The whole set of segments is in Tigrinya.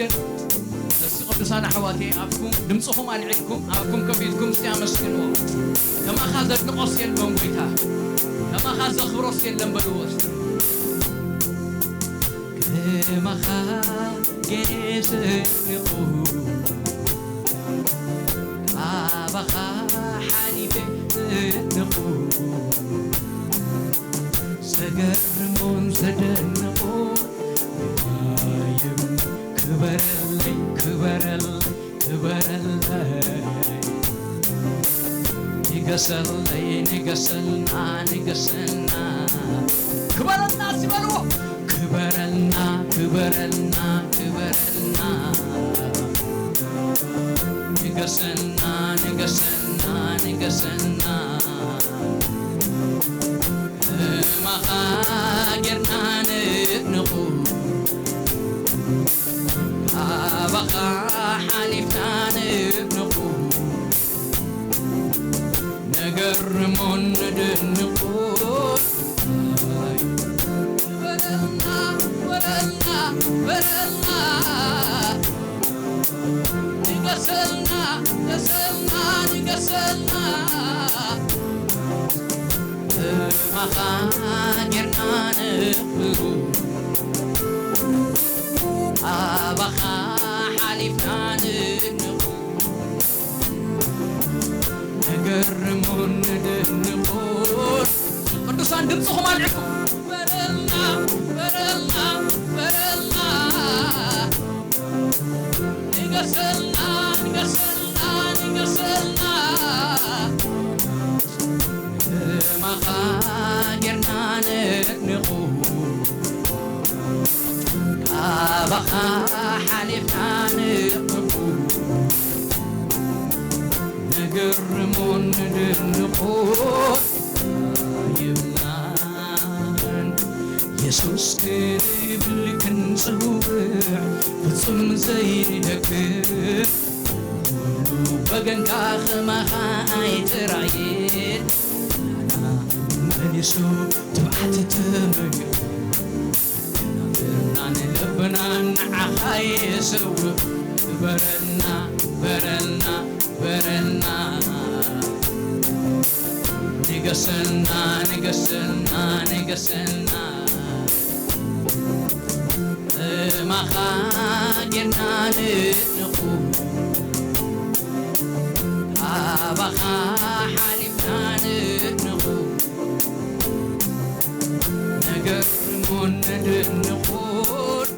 እስቲ ቅዱሳን ኣሕዋተይ፣ ኣብኩም ድምፅኹም ኣልዒልኩም፣ ኣብኩም ከፊትኩም እስቲ ኣመስግንዎ። ከማኻ ዘድንቆስ የለን ጎይታ፣ ከማኻ ዘኽብሮስ የለን በልዎ እስቲ። ከማኻ ገይረ ዘድንቆ፣ ካባኻ ሓሊፈ ዘድንቆ፣ ዘገርሞን ዘደንቆ የብላይም። ክበረለይ፣ ክበረለይ፣ ክበረለይ። ንገሰለይ፣ ንገሰልና፣ ንገሰልና። ክበረልና እስቲ በልዎ። ክበረልና፣ ክበረልና፣ ክበረልና። ንገሰልና፣ ንገሰልና፣ ንገሰልና። ከማኻ ጌርና ነድንቑ፣ ካባኻ ሓሊፍና ነድንቑ፣ ነገርሞን ነደንቑ። በረልና፣ በረልና፣ በረልና። ንገሰልና፣ ንገሰልና፣ ንገሰልና። ከማኻ ጌርና ነኽብሩ፣ ካባኻ ሓሊፍና ንድንቑ፣ ንገርሞን ንድንቑን። ቅዱሳን ድምፅኹም ኣልዒልኩም። በረልና፣ በረልና፣ በረልና። ንገሰልና፣ ንገሰልና፣ ንገሰልና። ከማኻ ጌርና ነድንቑ፣ ካባኻ ሓሊፍና ንቕርቡ፣ ንግርሞን ንድንቑ። የብልናን የሱስ ክንብል ክንጽውዕ ፍጹም ዘይንደክም፣ ኩሉ ወገንካ ከማኻ ኣይጥራይን። መሊሱ ትብዓት ተመልኡ፣ ናን ልብናን ንዓኻ የስውእ። በረልና፣ በረልና፣ በረልና። ንገሰልና፣ ንገሰልና፣ ንገሰልና። ከማኻ ጌርና ንድንቑ፣ ካባኻ ሓሊፍና ንድንቑ፣ ንገርሞን ንድንቑን።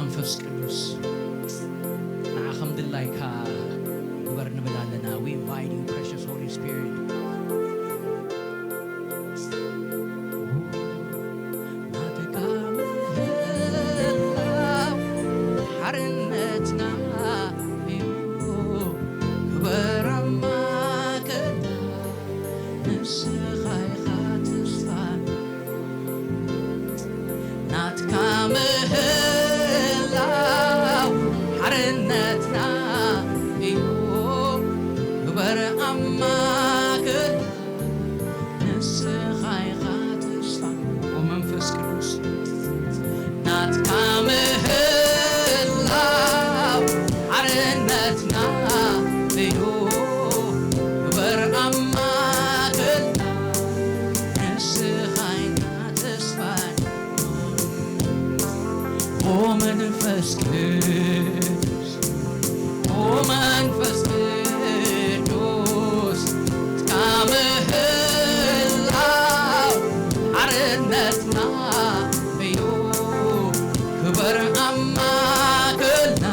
መንፈስ ቅዱስ ንዓ ከም ድላይካ ግበር ንብል ኣለና። We invite you, precious Holy Spirit. ናትካ ምህላው ሓርነትና እዩ። ክበር ኣብ ማእከልና፣ ንስኻ ኢኻ ተስፋና። ናትካ ምህላው ሓርነትና እዩ። ክበር ኣብ ማእከልና፣ ንስኻ ኢኻ ተስፋ። ኦ መንፈስ ቅዱስ፣ ናትካ ምህላው ሓርነትና እዩ። ክበር ኣብ ማእከልና፣ ንስኻ ኢኻ ተስፋና። ኦ መንፈስ ቅዱስ፣ ኦ መንፈስ ቅዱስ፣ ናትካ ምህላው ሓርነትና እዩ። ክበር ኣብ ማእከልና፣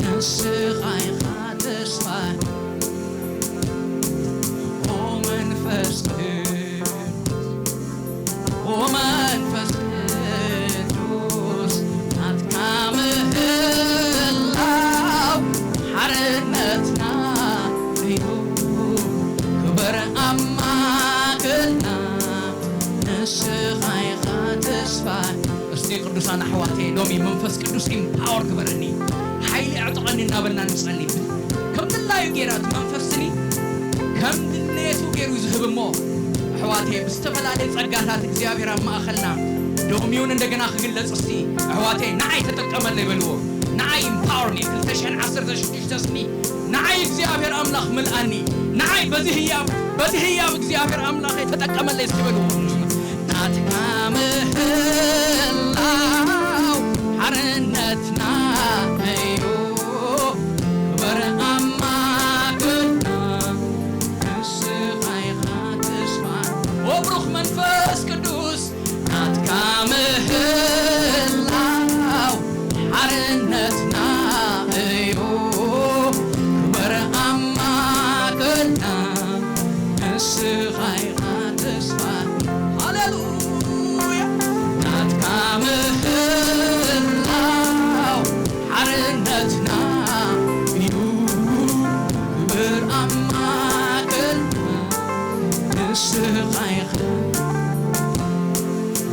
ንስኻ ኢኻ ተስፋ። ኦ መንፈስ ቅዱስ፣ ኦ መንፈስ ቅዱስ፣ ናትካ ምህላው ሓርነትና እዩ። ክበር ኣብ ማእከልና፣ ንስኻ ኢኻ ተስፋ። እስቲ ቅዱሳን ኣሕዋተይ፣ ሎሚ መንፈስ ቅዱስ ኢምፓወር ግበረኒ፣ ሓይሊ ኣዕጥቐኒ እናበልና ንጸሊ። ከም ድላዩ ገይራ እቲ መንፈስ ስኒ ከም ድሌቱ ገይሩ ዝህብ እሞ፣ ኣሕዋተይ፣ ብዝተፈላለየ ጸጋታት እግዚኣብሔር ኣብ ማእከልና ዶሚውን እንደገና ክግለጽ፣ እስቲ ኣሕዋተይ፣ ንዓይ ተጠቀመለይ በልዎ። ንዓይ ኢምፓወር ሚ፣ ክልተ ሽሕን ዓሰርተ ሽዱሽተ ስኒ ንዓይ እግዚኣብሔር ኣምላኽ ምልኣኒ። ንዓይ በዚ ህያብ፣ በዚ ህያብ እግዚኣብሔር ኣምላኸይ ተጠቀመለይ እስቲ በልዎ። ናትካ ምህላው ሓርነትና እዩ። ክበር ኣብ ማእከልና፣ ንስኻ ኢኻ ተስፋ። ኦ ብሩኽ መንፈስ ቅዱስ፣ ናትካ ምህላው ሓርነትና እዩ። ክበር ኣብ ማእከልና፣ ንስኻ ኢኻ ተስፋ። ሃሌሉያ። ናትካ ምህላው ሓርነትና እዩ። ክበር ኣብ ማእከልና፣ ንስኻ ኢኻ።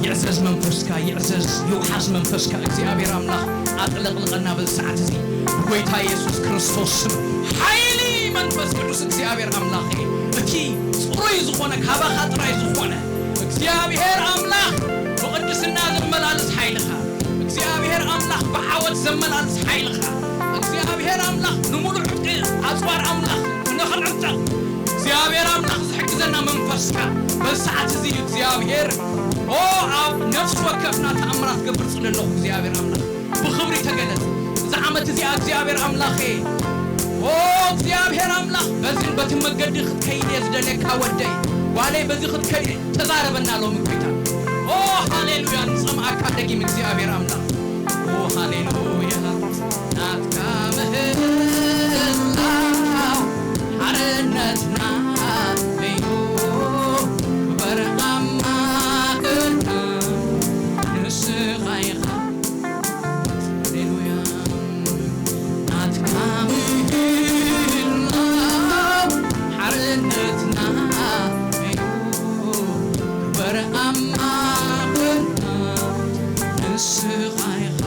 ይዕዘዝ መንፈስካ፣ ይዕዘዝ፣ ይውሓዝ መንፈስካ። እግዚኣብሔር ኣምላኽ ኣጥለቕልቐና በዚ ሰዓት እዚ ብጎይታ የሱስ ክርስቶስ ስም። ሓይሊ መንፈስ ቅዱስ እግዚኣብሔር ኣምላኽ፣ እቲ ጽሩይ ዝኾነ፣ ካባኻ ጥራይ ዝኾነ እግዚኣብሔር ኣምላኽ ብቕድስና ዘመላልስ ሓይልኻ፣ እግዚኣብሔር ኣምላኽ ብዓወት ዘመላልስ ሓይልኻ፣ እግዚኣብሔር ኣምላኽ ንምሉእ ዕጥቂ ኣጽዋር ኣምላኽ ንኽንዕጠቕ እግዚኣብሔር ኣምላኽ ዝሕግዘና መንፈስካ በዚ ሰዓት እዚ እዩ። እግዚኣብሔር ኦ ኣብ ነፍሲ ወከፍና ተኣምራት ገብር ጽለ ኣለኹ እግዚኣብሔር ኣምላኽ ብኽብሪ ተገለጽ። እዚ ዓመት እዚኣ እግዚኣብሔር ኣምላኸ ኦ እግዚኣብሔር ኣምላኽ በዚን በቲ መገዲ ክትከይድ እየ ዝደልየካ ወደይ ጓለይ በዚ ክትከይድ ተዛረበና ሎሚ ጎይታ። ኦ ሃሌሉያ ንጸምኣካ ደጊም እግዚኣብሔር ኣምላኽ ኦ ሃሌሉያ ናትካ ምህላው ሓርነትና እዩ። ክበር ኣብ ማእከልና ንስኻ ኢኻ። ሃሌሉያ ናትካ ምህላው ሓርነትና እዩ። ክበር ኣብ ማእከልና ንስኻ ኢኻ።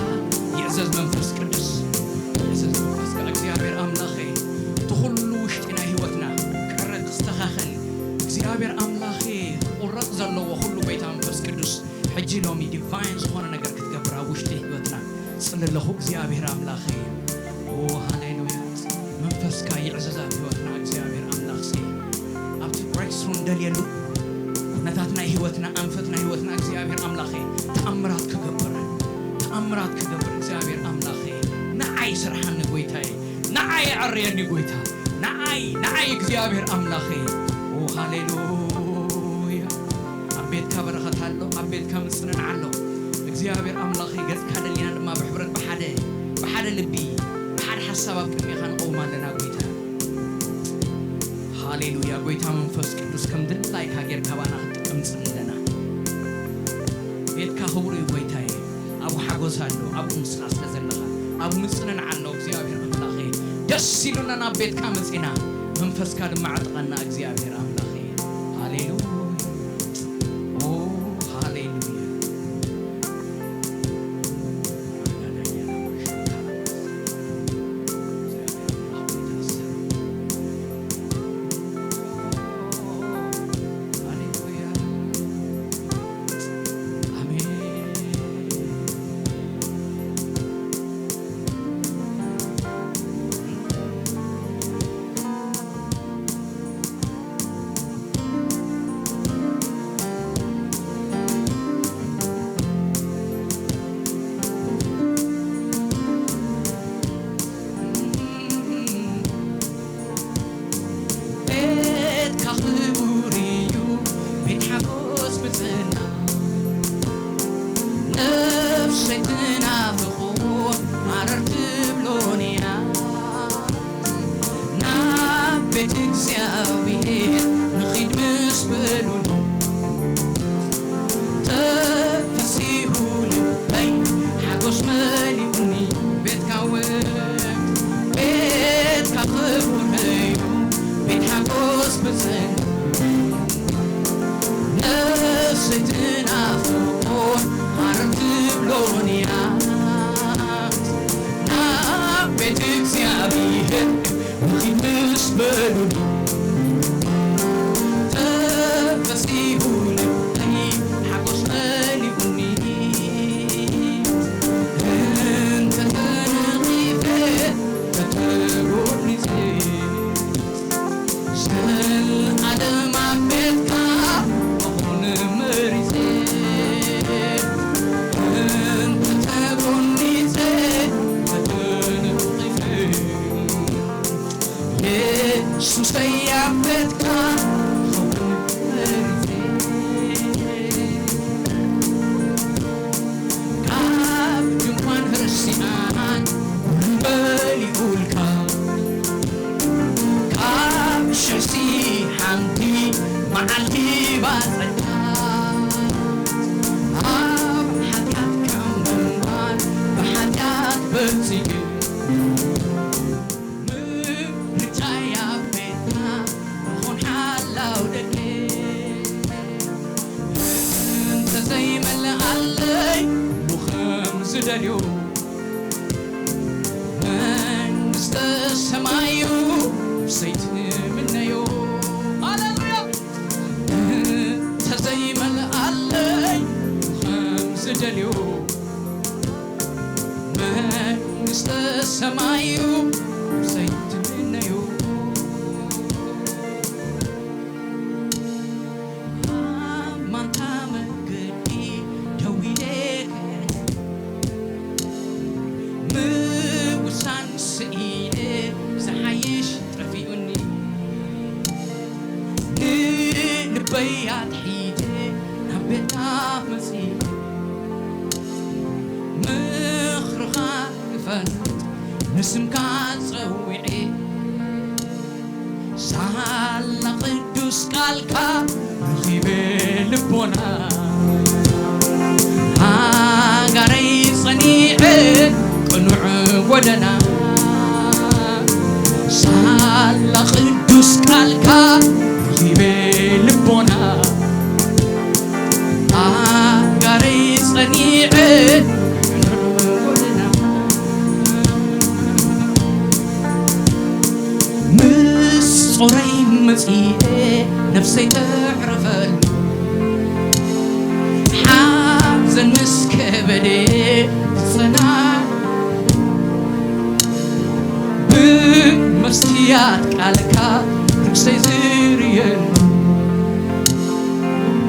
ይዕዘዝ መንፈስ ቅዱስ፣ ይዕዘዝ መንፈስካ እግዚኣብሔር ኣምላኸይ። እቲ ኩሉ ውሽጢ ናይ ህይወትና ክዕረ ክስተኻኸል እግዚኣብሔር ኣምላኸ ክቑረጽ ዘለዎ ኩሉ ጎይታ መንፈስ ቅዱስ ሕጂ ሎሚ ዲቫይን ዝኾነ ነገር ክትገብር ኣብ ውሽጢ ህይወትና ጽሊ ኣለኹ እግዚኣብሔር ኣምላኸ። ኦ ሃሌሉያ መንፈስካ ይዕዘዝ ኣብ ህይወትና እግዚኣብሔር ኣምላኽ እስኪ ኣብቲ ብሬክስሩ እንደልየሉ ኩነታት ናይ ህይወትና ኣንፈት ናይ ህይወትና እግዚኣብሔር ኣምላኸ ተኣምራት ክገብር ተኣምራት ክገብር እግዚኣብሔር ኣምላኸ ንዓይ ስርሓኒ ጎይታየ ንዓይ ኣዕርየኒ ጎይታ ንዓይ ንዓይ እግዚኣብሔር ኣምላኸ ኦ ሃሌሉያ ኣብ ቤትካ በረኸት ኣሎ ኣብ ቤትካ ምጽንናዕ ኣሎ እግዚኣብሔር ኣምላኸ ገጽካ ደሊና ድማ ብሕብረት ኣብ ቅድሜኻ ንቐውም ኣለና ጎይታ። ሃሌሉያ። ጎይታ መንፈስ ቅዱስ ከም ድላይካ ጌርካ ባና ክትጥቀም ንጽሊ ኣለና። ቤትካ ክቡር እዩ ጎይታዬ። ኣብኡ ሓጎስ ኣሎ፣ ኣብኡ ምስና ስለ ዘለኻ፣ ኣብኡ ምጽንናዕ ኣሎ እግዚኣብሔር ኣምላኸ። ደስ ኢሉና ናብ ቤትካ መጺና፣ መንፈስካ ድማ ዕጥቐና እግዚኣብሔር ኣምላኸ። ሃሌሉያ። ኦ፣ ሃሌሉያ። ቤትካ ክቡር እዩ፣ ቤት ሓጎስ ብጽና። ነፍሰይ ትናፍቆ፣ ማረር ትብሎን እያ። ናብ ቤት እግዚኣብሔር ንኺድ ምስ በሉኒ፣ ተፈሲሁ ልበይ ሓጎስ መሊኡኒ። ቤትካ እውን ቤትካ ክቡር እዩ፣ ቤት ሓጎስ ብጽን ነፍሰይ ትናፍቆን ማረር ትብሎን እያ። ናብ ቤት እግዚኣብሔር ንኺድ ምስ በሉኒ፣ ተፈሲሁ ልበይ ሓጎስ መሊኡኒ። እንተ ተነቒፈ ተተጎኒጸ፣ ዘልኣለም ኣብ ቤትካ ክኾን መሪጸ። እንተ ተጎኒጸ ተተነቒፈ፣ የሱሰይ ኣብ ቤትካ ክኸውን መሪጸ። ካብ ድንኳን ርስዓን መሊኡልካ፣ ካብ ሽሕሲ ሓንቲ መዓልቲ ባጸካ፣ ኣብ ሓጢኣት ካብ ምንባር ብሓጢኣት በልጽዩ። ምርጫይ ኣብ ቤትካ ንኹን ሓላው ደገ። እንተ ዘይመልኣለይ ብኸም ዝደልዮ፣ መንግስተ ሰማዩ ዘይትምነዮ። ሃሌሉያ። እንተ ዘይመልኣለይ ብኸም ዝደልዮ፣ መንግስተ ሰማዩ ዘይትምነዩ። ኣብ ማንታ መገዲ ደው ኢለ ምውሳን ስኢነ፣ ዝሓይሽ ጠፊኡኒ። ንልበይ ኣትሒዘ ናብ ቤትካ መጺኤ፣ ምኽርኻ ክፈልጥ ንስምካ ጸዊዐ፣ ሳላ ቅዱስ ቃልካ ረኺበ ልቦና፣ ሃጋረይ ጸኒዐ ቅኑዕ ጎደና። ሳላ ቅዱስ ቃልካ ረኺበ ልቦና፣ ሃጋረይ ጸኒዐ ቅኑዕ ጎደና። ምስ ጾረይ መጺኤ ነፍሰይ ተዕርፈሉ፣ ሓዘን ምስ ከበደ ትጸና፣ ብመስትያት ቃልካ ርእሰይ ዝርእየሉ፣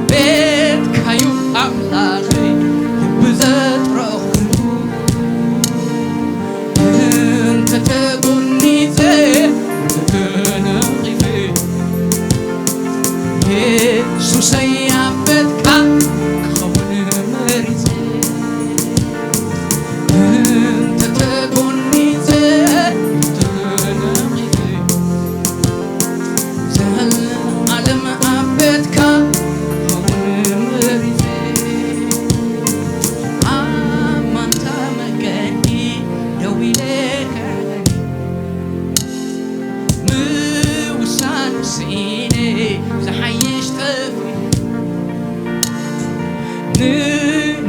ቤትካዩ ኣምላኸይ ልቢ ዘጥረኹሉ። እንተ ተጎኒጸ፣ እንተ ተነቒፈ፣ የሱሰይ ኣብ ቤትካ ክኸውን መሪጸ። እንተ ተጎኒጸ፣ እንተ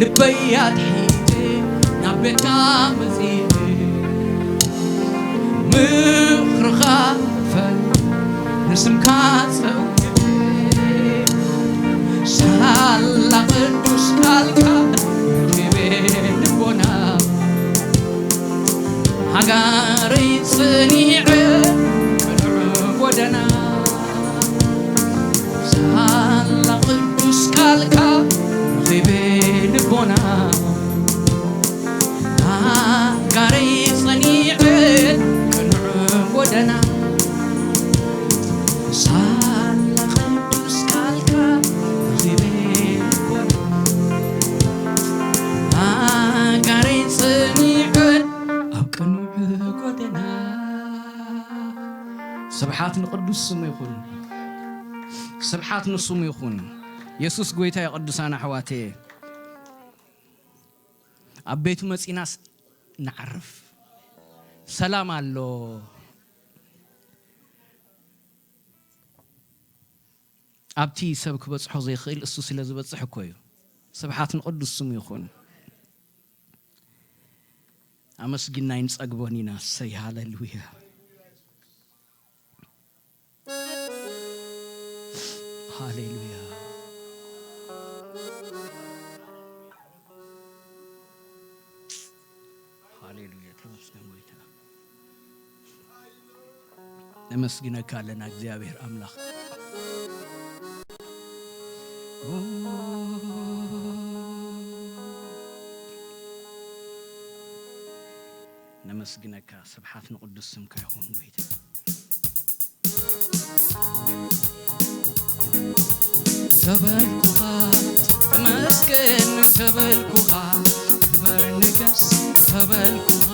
ልበይ ኣድሒነ ናብ ቤትካ መጺኤ፣ ምኽርኻ ፈል ንስምካ ጸዊዐ፣ ሳላ ቅዱስ ቃልካ ረኺበ ልቦና፣ ሃጋረይ ጸኒዐ ቅኑዕ ጎደና። ሳላ ቅዱስ ቃልካ ረኺበ ልቦና፣ ሃጋረይ ጸኒዐ ቅኑዕ ጎደና። ሳላ ቅዱስ ቃልካ ረኺበ ልቦና፣ ሃጋረይ ጸኒዐ ኣብ ቅኑዕ ጎደና። ስብሓት ንቅዱስ ስሙ ይኹን። ስብሓት ንስሙ ይኹን። የሱስ ጎይታ እዩ። ቅዱሳን ኣሕዋተየ፣ ኣብ ቤቱ መጺናስ ንዓርፍ። ሰላም ኣሎ። ኣብቲ ሰብ ክበጽሖ ዘይኽእል እሱ ስለ ዝበጽሕ እኮ እዩ። ስብሓት ንቅዱስ ስሙ ይኹን። ኣመስጊና ኣይንጸግቦን ኢና። እሰይ፣ ሃሌሉያ፣ ሃሌሉያ፣ ሃሌሉያ። ተመስገን ጎይታ። ነመስግነካ ኣለና እግዚኣብሔር ኣምላኽ። ነመስግነካ፣ ስብሓት ንቅዱስ ስምካ ይኹን ጎይታ። ተበልኩኻ ተመስገን፣ ተበልኩኻ ክበር ንገስ፣ ተበልኩኻ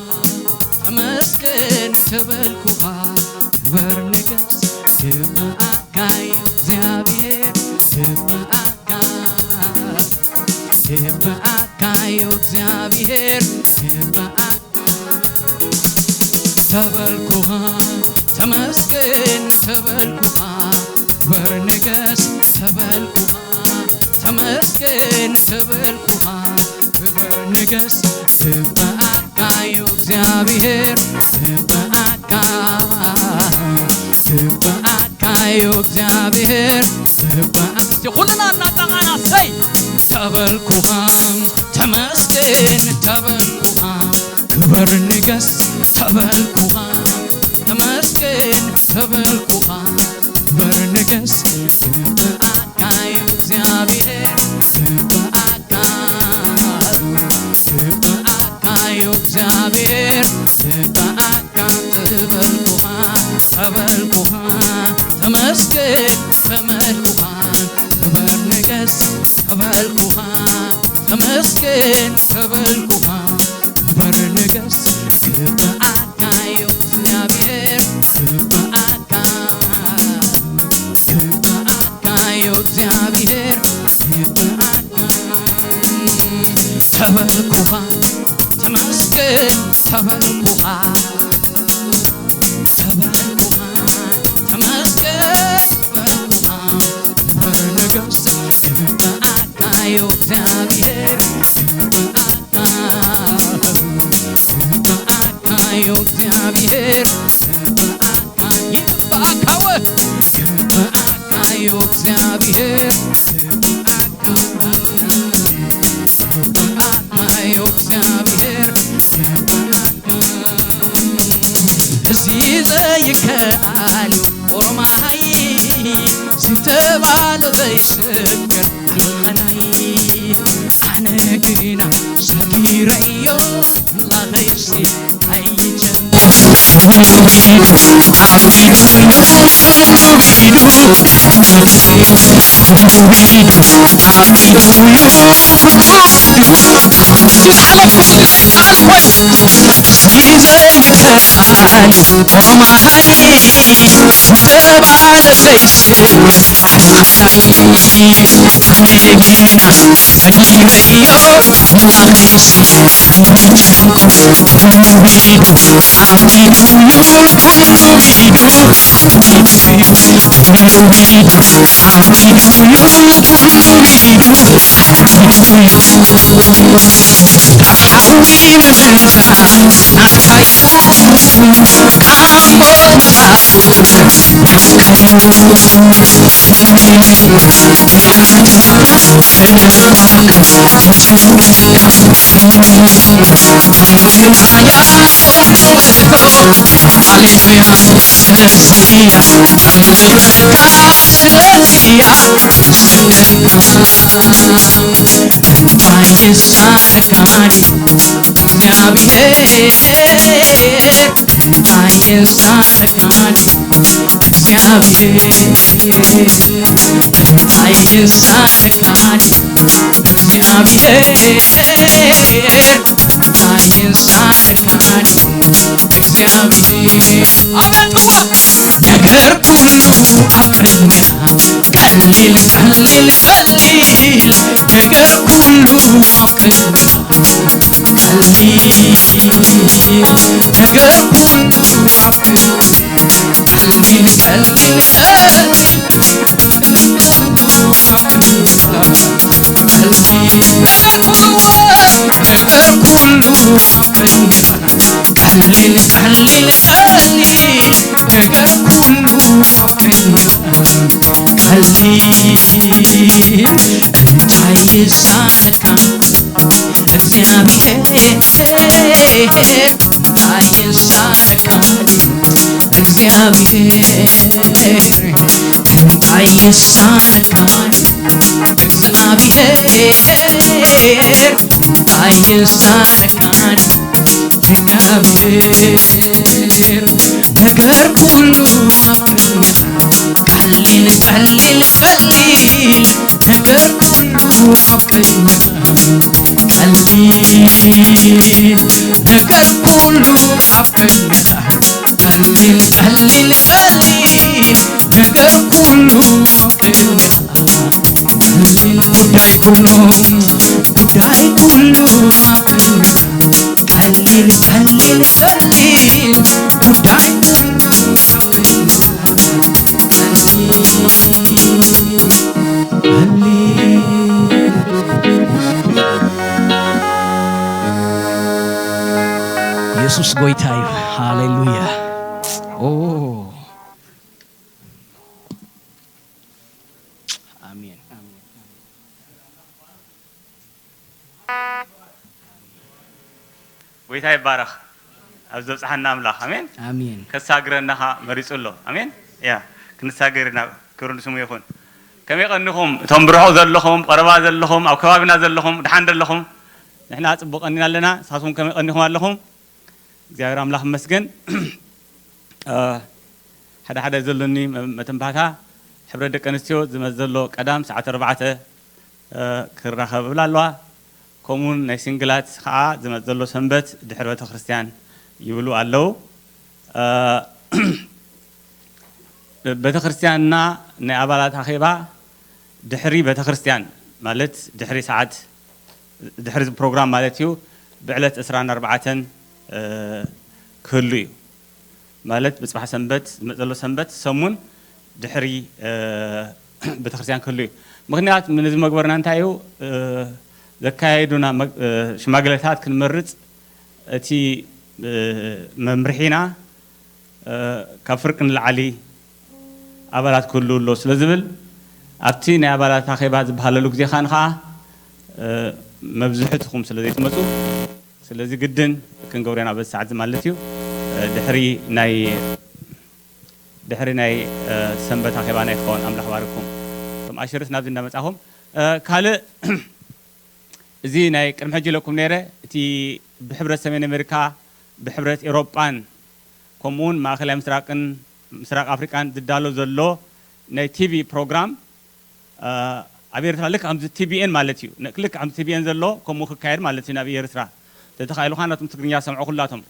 ተመስገን፣ ተበልኩኻ ክበር ንገስ፣ ግብኣካ እዩ እግዚኣብሔር፣ ግብኣካ፣ ግብኣካ እዩ እግዚኣብሔር፣ ግብኣካ። ተበልኩኻ ተመስገን፣ ተበልኩኻ ክበር ንገስ፣ ተበልኩኻ ተመስገን፣ ተበልኩኻ ክበር ንገስ፣ ግብኣካ እዩ እግዚኣብሔር፣ ግብኣካ፣ ግብኣካ እዩ እግዚኣብሔር፣ ግብኣ-፣ እስቲ ኩልና እናጣቕዓና እሰይ! ተበልኩኻ ተመስገን፣ ተበልኩኻ ክበር ንገስ፣ ተበልኩኻ ተመስገን፣ ተበልኩኻ ክበር ንገስ፣ ግብኣካ እዩ እግዚኣብሔር፣ ግብኣካ፣ ግብኣካ እዩ እግዚኣብሔር፣ ግብኣካ። ተበልኩኻ፣ ተበልኩኻ ተመስገን፣ ተበልኩኻ ክበር ንገስ፣ ተበልኩኻ ተመስገን፣ ተበልኩኻ ክበር ንገስ፣ ግብኣካ እዩ እግዚኣብሔር፣ ግብኣካ፣ ግብኣካ እዩ እግዚኣብሔር፣ ግብኣካ። ተበልኩኻ ተመስገን፣ ተበልኩኻ፣ ተበልኩኻ ተመስገን፣ ተበልኩኻ ክበር ንገስ፣ ግብኣካ እዩ እግዚኣብሔር፣ ግብኣካ፣ ግብኣካ እዩ እግዚኣብሔር፣ ግብኣካ፣ ይግብኣካ ወ-፣ ግብኣካ እዩ እግዚኣብሔር፣ ግብኣካ፣ ግብኣካ እዩ እግዚኣብሔር፣ ግብኣካ። እዚ ዘይከኣል እዩ ኦሮማይ ዝተባሎ ዘይስገር ኣልኸናይ ኣነ ግና ሰጊረዮ ኣምላኸይሲ ኣይቸን አይሳካል እግዚአብሔር፣ አይሳካል እግዚአብሔር፣ አይሳካል እግዚአብሔር፣ አይሳካል እግዚአብሔር። አቤት ዋ! ነገር ሁሉ አብቅቷል። ቀሊል ቀሊል ቀሊል ነገር ሁሉ አብቅቷል። ቀሊል ነገር ሁሉ አብቅቷል። ቀሊል ቀሊል ቀሊል ነገር ሁሉ አብቅቷል። ነገር ሁሉ አብቅቷል። ቀሊል ቀሊል ቀሊል ነገር ሁሉ አብቅቷል። ቀሊል እንጂ አይሳካም እግዚአብሔር፣ አይሳካም እግዚአብሔር፣ አይሳካም እግዚአብሔር፣ አይሳካም እግዚአብሔር። ነገር ሁሉ አብቅቷል። ቀሊል ቀሊል ቀሊል ነገር ሁሉ አብቅቷል። ቀሊል ነገር ሁሉ አብቅቷል። ቀሊል ቀሊል ቀሊል ነገር ሁሉ አብቅቷል። ቀሊል ጉዳይ ሁሉ ጉዳይ ሁሉ አብቅቷል። ቀሊል ቀሊል ቀሊል ጉዳይ ኢየሱስ ጎይታ እዩ። ሃሌሉያ። ኦ፣ ኣሜን። ጎይታ ይባረኽ። ኣብ ዘብጽሓና ኣምላኽ። ኣሜን። ኣሜን። ከሳግረና ኸኣ መሪጹ ኣሎ። ኣሜን። ያ፣ ክንሳገር ኢና። ክብሪ ንስሙ ይኹን። ከመይ ቀኒኹም? እቶም ብርሑቕ ዘለኹም፣ ቀረባ ዘለኹም፣ ኣብ ከባቢና ዘለኹም፣ ደሓን ዘለኹም? ንሕና ጽቡቕ ቀኒና ኣለና። ንስኻትኩም ከመይ ቀኒኹም ኣለኹም? እግዚኣብሔር ኣምላኽ ይመስገን። እ፣ ሓደ ሓደ ዘሎኒ መ-፣ መተንባህታ፣ ሕብረት ደቂ ኣንስትዮ ዝመጽእ ዘሎ ቀዳም ሰዓት ኣርባዕተ፣ እ፣ ክራኸብ እብል ኣለዋ። ከምኡውን ናይ ሲንግላት ኸዓ ዝመጽእ ዘሎ ሰንበት ድሕሪ ቤተ ክርስቲያን ይብሉ ኣለዉ። እ፣ ቤተ ክርስቲያንና ናይ ኣባላት ኣኼባ ድሕሪ ቤተ ክርስቲያን፣ ማለት ድሕሪ ሰዓት፣ ድሕሪ እዚ ፕሮግራም ማለት እዩ፣ ብዕለት ዕስራን ኣርባዕተን፣ እ፣ ክህሉ እዩ። ማለት ብጽባሕ ሰንበት፣ ዝመጽእ ዘሎ ሰንበት፣ ሰሙን ድሕሪ፣ እ፣ ቤተ ክርስቲያን ክህሉ እዩ። ምኽንያት ነዚ መግበርና እንታይ እዩ? እ፣ ዘካየዱና መግ-፣ እ፣ ሽማግለታት ክንመርጽ እቲ፣ እ፣ መምርሒና እ፣ ካብ ፍርቂ ንላዕሊ ኣባላት ክህልዉ ኣለዉ ስለ ዝብል፣ ኣብቲ ናይ ኣባላት ኣኼባ ዝበሃለሉ ግዜ ኸኣ ንኸኣ፣ እ፣ መብዝሕትኹም ስለ ዘይትመጹ፣ ስለዚ ግድን ክንገብሮ ኢና በዚ ሰዓት እዚ ማለት እዩ። እ፣ ድሕሪ ናይ፣ ድሕሪ ናይ፣ እ፣ ሰንበት ኣኼባ ናይ ክኸውን ኣምላኽ ባርኩም። እቶም ኣሽርስ ናብዚ እንዳመጻኹም፣ እ፣ ካልእ እዚ ናይ ቅድሚ ሕጂ ኢለኩም ነይረ፣ እቲ ብሕብረት ሰሜን ኣሜሪካ፣ ብሕብረት ኤውሮጳን፣ ከምኡውን ማእከላይ ምስራቅን ምስራቅ ኣፍሪቃን ዝዳሎ ዘሎ ናይ ቲቪ ፕሮግራም፣ እ፣ ኣብ ኤርትራ ልክዕ ከምዚ ቲቢኤን ማለት እዩ። ን-፣ ልክዕ ከምዚ ቲቢኤን ዘሎ ከምኡ ክካየድ ማለት እዩ ናብ ኤርትራ። ተተኻኢሉ ኸዓ ናቶም ትግርኛ ሰምዑ ኩላቶም።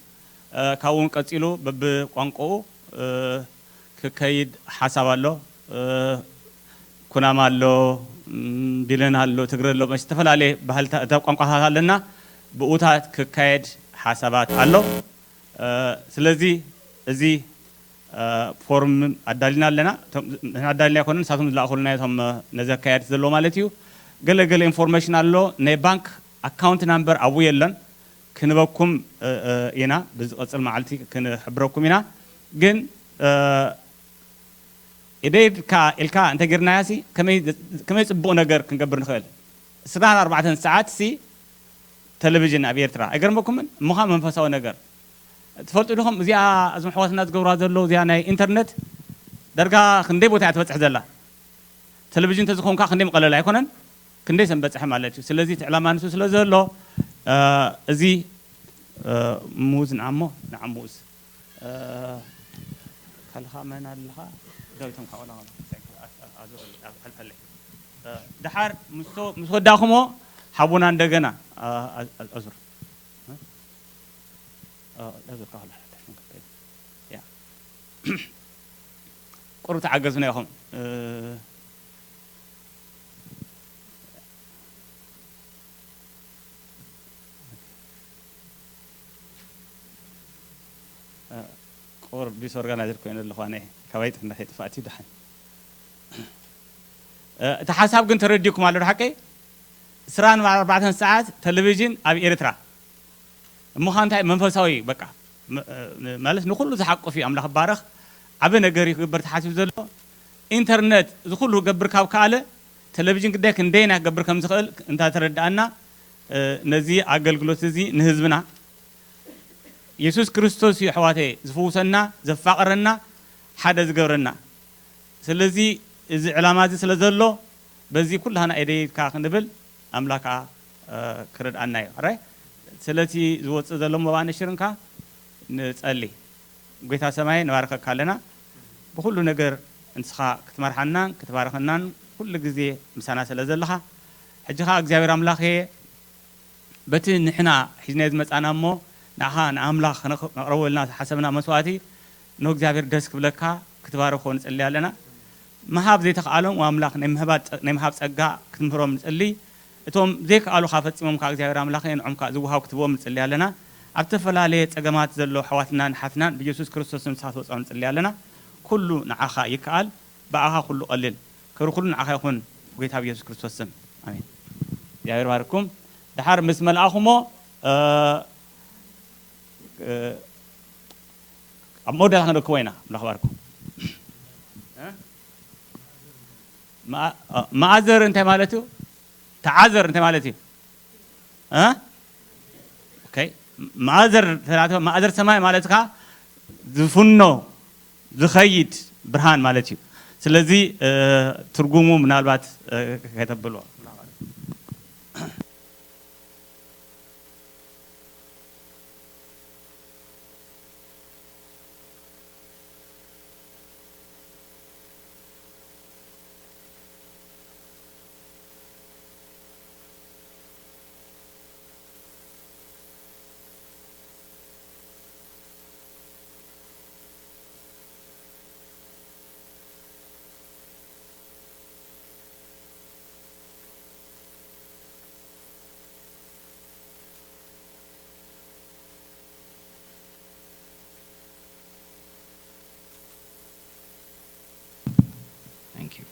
እ፣ ካብኡ እውን ቀጺሉ በብቋንቋኡ፣ እ፣ ክከይድ ሓሳብ ኣሎ። እ፣ ኩናማ ኣሎ፣ እም፣ ቢለን ኣሎ፣ ትግረ ኣሎ፣ መሽ ዝተፈላለየ ባህልታ-፣ እታ ቋንቋታት ኣለና፣ ብኡታት ክካየድ ሓሳባት ኣሎ። እ፣ ስለዚ እዚ ፎርም ኣዳሊና ኣለና። ንሕና ኣዳሊና ኣይኮነን፣ ንሳቶም ዝለኣኹልና እዮም፣ ነዚ ኣካያድቲ ዘለዎ ማለት እዩ። ገለ ገለ ኢንፎርሜሽን ኣሎ፣ ናይ ባንክ ኣካውንት ናምበር ኣብኡ የለን። ክንበኩም ኢና፣ ብዝቐፅል መዓልቲ ክንሕብረኩም ኢና። ግን ኢደይድካ ኢልካ እንተጌርናያ ሲ ከመይ ጽቡቕ ነገር ክንገብር ንኽእል? ዕስራን ኣርባዕተን ሰዓት ሲ ቴሌቪዥን ኣብ ኤርትራ ኣይገርመኩምን? እሞኻ መንፈሳዊ ነገር ትፈልጡ ዲኹም? እዚኣ እዞም ኣሕዋትና ዝገብራ ዘለዉ እዚኣ ናይ ኢንተርነት ዳርጋ ክንደይ ቦታ እያ ትበጽሕ ዘላ? ቴሌቪዥን እንተዝኸውን ከኣ ክንደይ ምቐለለ ኣይኮነን? ክንደይ ሰንበጽሐ ማለት እዩ። ስለዚ እቲ ዕላማ ንሱ ስለ ዘሎ እዚ ሙዝ ንዓሞ ንዓሞ ሙዝ ካልኻ መን ኣለኻ? ዳዊቶም ካቆላ ኣዙር ኣልፈለይ። ድሓር ምስ ወዳእኩሞ ሓቡና እንደገና ኣዙር ኣዙር ቁሩብ ተዓገዙና ኢኹም። ቁሩብ ዲስኦርጋናይዝድ ኮይነ ኣለኹ ኣነ። ካባይ ጥፍንዳሕ የጥፋእት እዩ ደሓን። እቲ ሓሳብ ግን ተረዲእኩም ኣሎ ዶ ሓቀይ? ዕስራን ኣርባዕተን ሰዓት ቴሌቪዥን ኣብ ኤርትራ። እሞ ኸዓ እንታይ መንፈሳዊ በቃ ማለት ንኹሉ ዝሓቁፍ እዩ። ኣምላኽ ይባረኽ። ዓቢ ነገር እዩ ክግበር ተሓሲቡ ዘሎ። ኢንተርነት እዚ ኩሉ ክገብር ካብ ከኣለ ቴሌቪዥን ግዳይ ክንደይና ክገብር ከም ዝኽእል እንተተረዳእና ነዚ ኣገልግሎት እዚ ንህዝብና የሱስ ክርስቶስ እዩ ኣሕዋተየ ዝፍውሰና ዘፋቕረና ሓደ ዝገብረና። ስለዚ እዚ ዕላማ እዚ ስለ ዘሎ በዚ ኩላህና ኤደይካ ክንብል ኣምላክ ከዓ ክረድኣና እዩ። ራይ ስለቲ ዝወፅእ ዘሎ መባእ ነሽርንካ ንፀሊ። ጎይታ ሰማይ ንባርከካ ኣለና። ብኩሉ ነገር ንስኻ ክትመርሓናን ክትባርኸናን ኩሉ ግዜ ምሳና ስለ ዘለኻ ሕጂ ከዓ እግዚኣብሔር ኣምላኽ በቲ ንሕና ሒዝናዮ ዝመጻና እሞ ንዓኻ ንኣምላኽ ነቕርበልና ዝሓሰብና መስዋእቲ ንእግዚኣብሔር ደስ ክብለካ ክትባርኾ ንጽሊ ኣለና። ምሃብ ዘይተኽኣሎም ኣምላኽ ናይ ምሃብ ጸጋ ክትምህሮም ንጽሊ። እቶም ዘይከኣሉኻ ፈጺሞም ከኣ እግዚኣብሔር ኣምላኽ ንዖም ከኣ ዝወሃብ ክትብዎም ንጽሊ ኣለና። ኣብ ዝተፈላለየ ጸገማት ዘሎ ኣሕዋትናን ኣሓትናን ብየሱስ ክርስቶስ ስም ንስኻ ትወጽኦም ንጽሊ ኣለና። ኩሉ ንዓኻ ይከኣል። ብኣኻ ኩሉ ቀልል። ክብሪ ኩሉ ንዓኻ ይኹን ብጎይታ ብየሱስ ክርስቶስ ስም ኣሜን። እግዚኣብሔር ባርኩም። ድሓር ምስ መልኣኹሞ ኣብ መወዳእታ ክንረክቦ ኢና። ኣምላኽ ባርኩም። መኣዘር እንታይ ማለት እዩ? ተዓዘር እንታይ ማለት እዩ? እ? ኦኬ። ማእዘር ተላቶ ማእዘር ሰማይ ማለት ከኣ ዝፍኖ ዝኸይድ ብርሃን ማለት እዩ። ስለዚ ትርጉሙ ምናልባት ከተብሎ Thank you.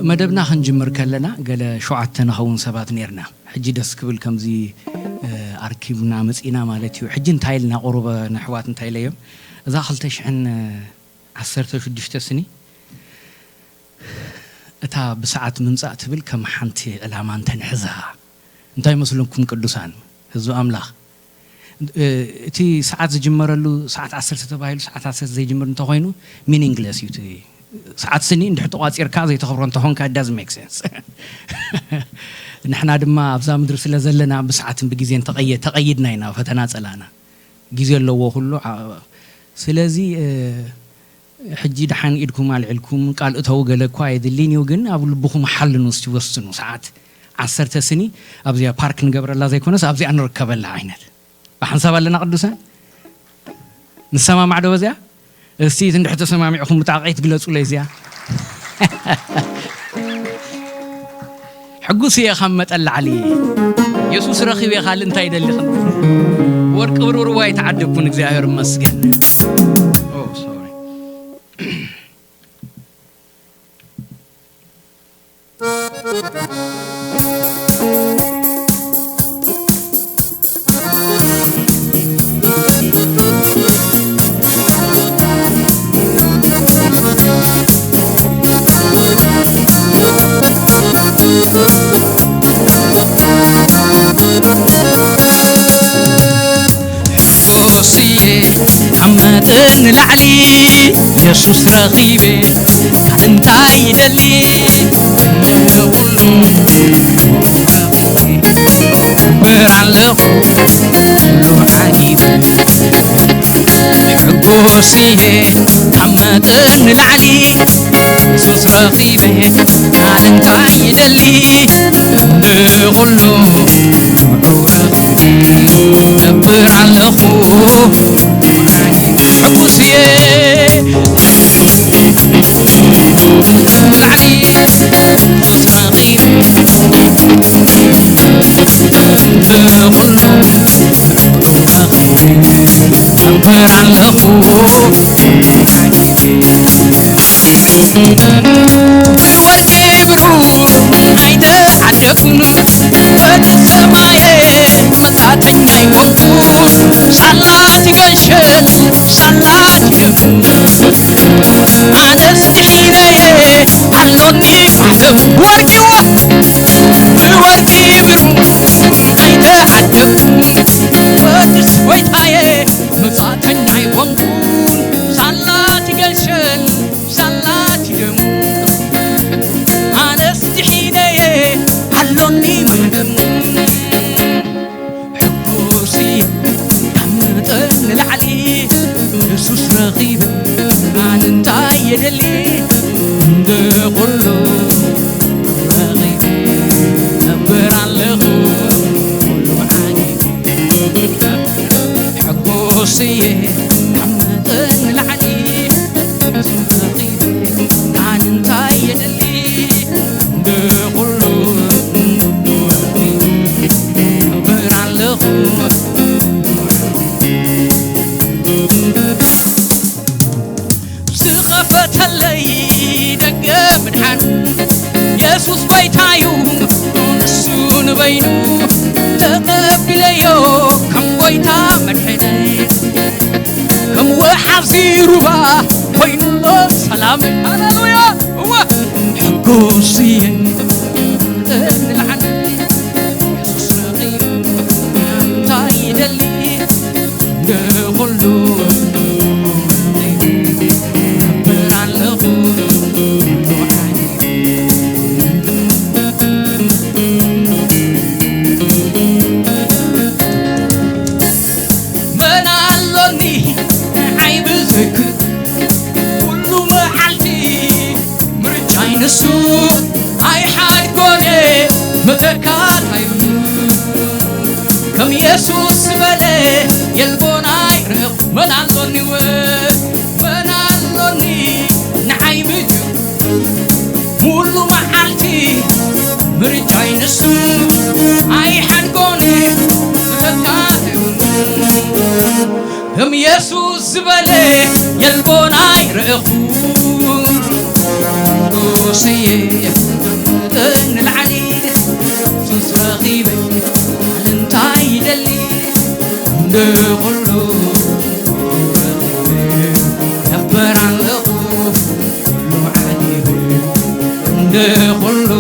መደብና ክንጅምር ከለና ገለ ሸውዓተ ንኸውን ሰባት ነርና። ሕጂ ደስ ክብል ከምዚ ኣርኪብና መጺና ማለት እዩ። ሕጂ እንታይ ኢልና ቁሩብ ንኣሕዋት እንታይ ኢለዮም? እዛ ክልተ ሽሕን ዓሰርተ ሽዱሽተ ስኒ እታ ብሰዓት ምምጻእ ትብል ከም ሓንቲ ዕላማ እንተንሕዛ እንታይ መስለኩም ቅዱሳን ህዝቢ ኣምላኽ? እቲ ሰዓት ዝጅመረሉ ሰዓት ዓሰርተ ተባሂሉ ሰዓት ዓሰርተ ዘይጅምር እንተኾይኑ ሚኒንግለስ እዩ። እቲ ሰዓት ስኒ እንድሕር ተቋጺርካ ዘይተኽብሮ እንተኾንካ it doesn't make sense። ንሕና ድማ ኣብዛ ምድሪ ስለ ዘለና ብሰዓትን ብግዜን ተቐየ- ተቐይድና ኢና ፈተና ጸላእና። ግዜ ኣለዎ ኩሉ። ዓ- ስለዚ ሕጂ ደሓን ኢድኩም ኣልዒልኩም ቃል እተው ገለ እኳ የድልን እዩ፣ ግን ኣብ ልብኹም ሓልኑ እስቲ ወስኑ። ሰዓት ዓሰርተ ስኒ ኣብዚኣ ፓርክ ንገብረላ ዘይኮነስ ኣብዚኣ ንርከበላ ዓይነት። ብሓንሳብ ኣለና ቅዱሳን? ንሰማማዕ ዶ በዚኣ? እስቲ እንድሕር ተሰማሚዕኹም ብጣቕዒት ግለጹለይ እዚኣ። ሕጉስ እየ ካብ መጠን ላዕሊ። የሱስ ረኺበ ካልእ እንታይ ይደሊ? ወርቂ ብሩር እዋ ኣይተዓደግኩን፣ እግዚኣብሔር ይመስገን። ኦ፣ ሶሪ። ሕጎስየ ካብ መጠን ንላዕሊ የሱስ ረኺበ፣ ካልእ እንታይ ይደሊ? ንኹሉ ክገብር ኣለኹ፣ ኩሉ ዓጊበ። ሕጎስየ ካብ መጠን ንላዕሊ የሱስ ረኺበ፣ ካልእ እንታይ ይደሊ? ንኹሉ ክገብር ኣለኹ። ሕጉስየ ንላዕሊ ሱስ ረኺበ፣ ንኹሉ ክገብር ኣለኹ። ብወርቂ ብሩር ኣይተዓደግኩን፣ ወዲ ሰማየ መጻተኛ ኣይኮንኩን። ሳላ ትገሸል ሳላ ትደም፣ ኣነስ ድሒነየ ኣሎኒ ማሕተም። ወርቂዋ ብወርቂ ብሩር ኣይተዓደግኩን፣ ወዲ ጎይታየ መጻተኛ ኣይኮንኩን። ሳላ ትገሸል ሳላ ትደም፣ ኣነስ ድሒነየ ኣሎኒ ማሕተም። ሕጉስየ ካብ መጠን ንላዕሊ የሱስ ረኺበ፣ ኣነ እንታይ የደሊ? እንደ ኩሉ ረኺበ ነብር ኣለኹ፣ ኩሉ ዓጊበ። ሕጉስየ ካብ መጠን ንላዕሊ ኣነ እንታይ የድሊ? እንደ ኩሉ ነብር ኣለኹ። ዝኸፈተለይ ደገ ምድሓን የሱስ ጎይታዩ፣ ንሱ ንበይኑ ተቐቢለዮ ከም ጎይታ መድሕነይ። ከም ወሓዚ ሩባ ኮይኑሎ ሰላመይ። ሃሌሉያ! እወ! ሕጉስ እየ ንልዓል የሱስ ረኺበ እንታይ ይደሊ? ንኹሉ ነብር ኣለኹ። መን ኣሎኒ ንዓይ ብዘይክል ኩሉ መዓልቲ ምርጫይ ንሱ ኣይሓድጎን መተካት ኣይብሉ። ከም የሱስ ዝበለ የልቦን ኣይረእኹ። መን ኣሎኒ ወ-፣ መን ኣሎኒ ንዓይ ምድር ሙሉ መዓልቲ ምርጫይ ንሱ ኣይሓድጎን መተካት ኣይብሉ። ከም የሱስ ዝበለ የልቦን ኣይረእኹ። ቅዱስየ ንላዕሊ ሱስ ረኺበ እንታይ ይደሊ? ንኹሉ ረኺበ ነበር ኣለኹ። ኩሉ ዓጊበ ንኹሉ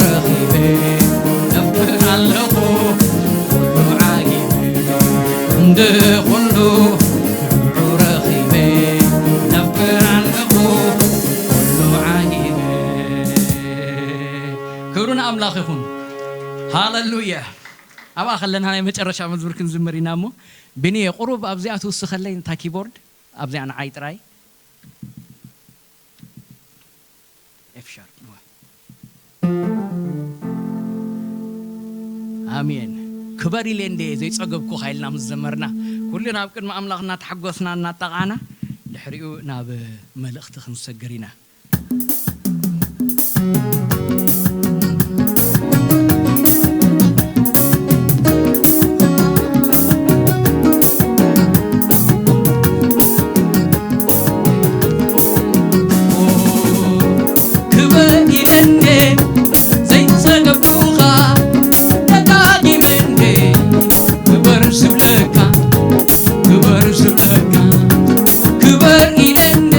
ረኺበ ነበር ኣለኹ። ኩሉ ዓጊበ እንደ ኩሉ ንዑ ረኺበ ነብር ኣለኹ ኩሉ ዓጊበ። ክብሪ ንኣምላኽ ይኹን። ሃሌሉያ። ኣብኣ ከለና ናይ መጨረሻ መዝሙር ክንዝምር ኢና እሞ፣ ቢኒየ ቁሩብ ኣብዚኣ ትውስኸለይ፣ እንታ ኪቦርድ ኣብዚኣ ንዓይ ጥራይ። ኤፍ ሻርፕ። ክበር ኢለ እንደ ዘይጸገብኩኻ ኢልና ምስ ዘመርና፣ ኩልና ኣብ ቅድሚ ኣምላኽ እናተሓጎስና እናጣቓዕና፣ ድሕሪኡ ናብ መልእኽቲ ክንሰግር ኢና። ክበር ኢለኔ ዘይጸገብኩኻ ደጋጊመ እንዴ ክበር ዝብለካ፣ ክበር ዝብለካ፣ ክበር ኢለኔ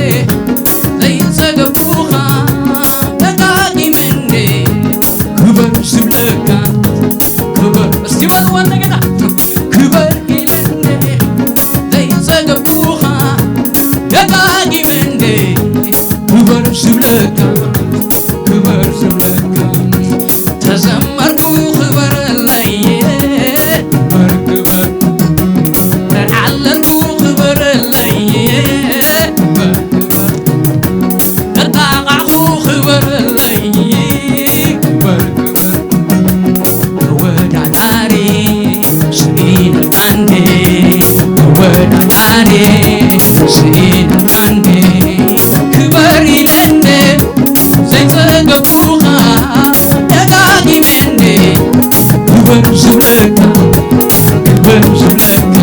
ዘይጸገብኩኻ ደጋጊመ እንዴ ክበር ዝብለካ፣ ክበር እስቲ በልዋ እንደገና፣ ክበር ኢለኔ ዘይጸገብኩኻ ደጋጊመ እንዴ ክበር ዝብለካ፣ ክበር ዝብለካ፣ ተዘመርኩ ክበረለይ፣ ክበር ክበር፣ ተዓለልኩ ክበረለይ፣ ክበር ክበር፣ ተጣቓዕኩ ክበረለይ፣ ክበር ክበር፣ ተወዳዳሪ ስኢነልካ እንዴ፣ ተወዳዳሪ ስኢነልካ እንዴ፣ ክበር ኢለ እንዴ ዘይጸገብኩኻ ደጋጊመ እንዴ ክበር ዝብለካ፣ ክበር ዝብለካ፣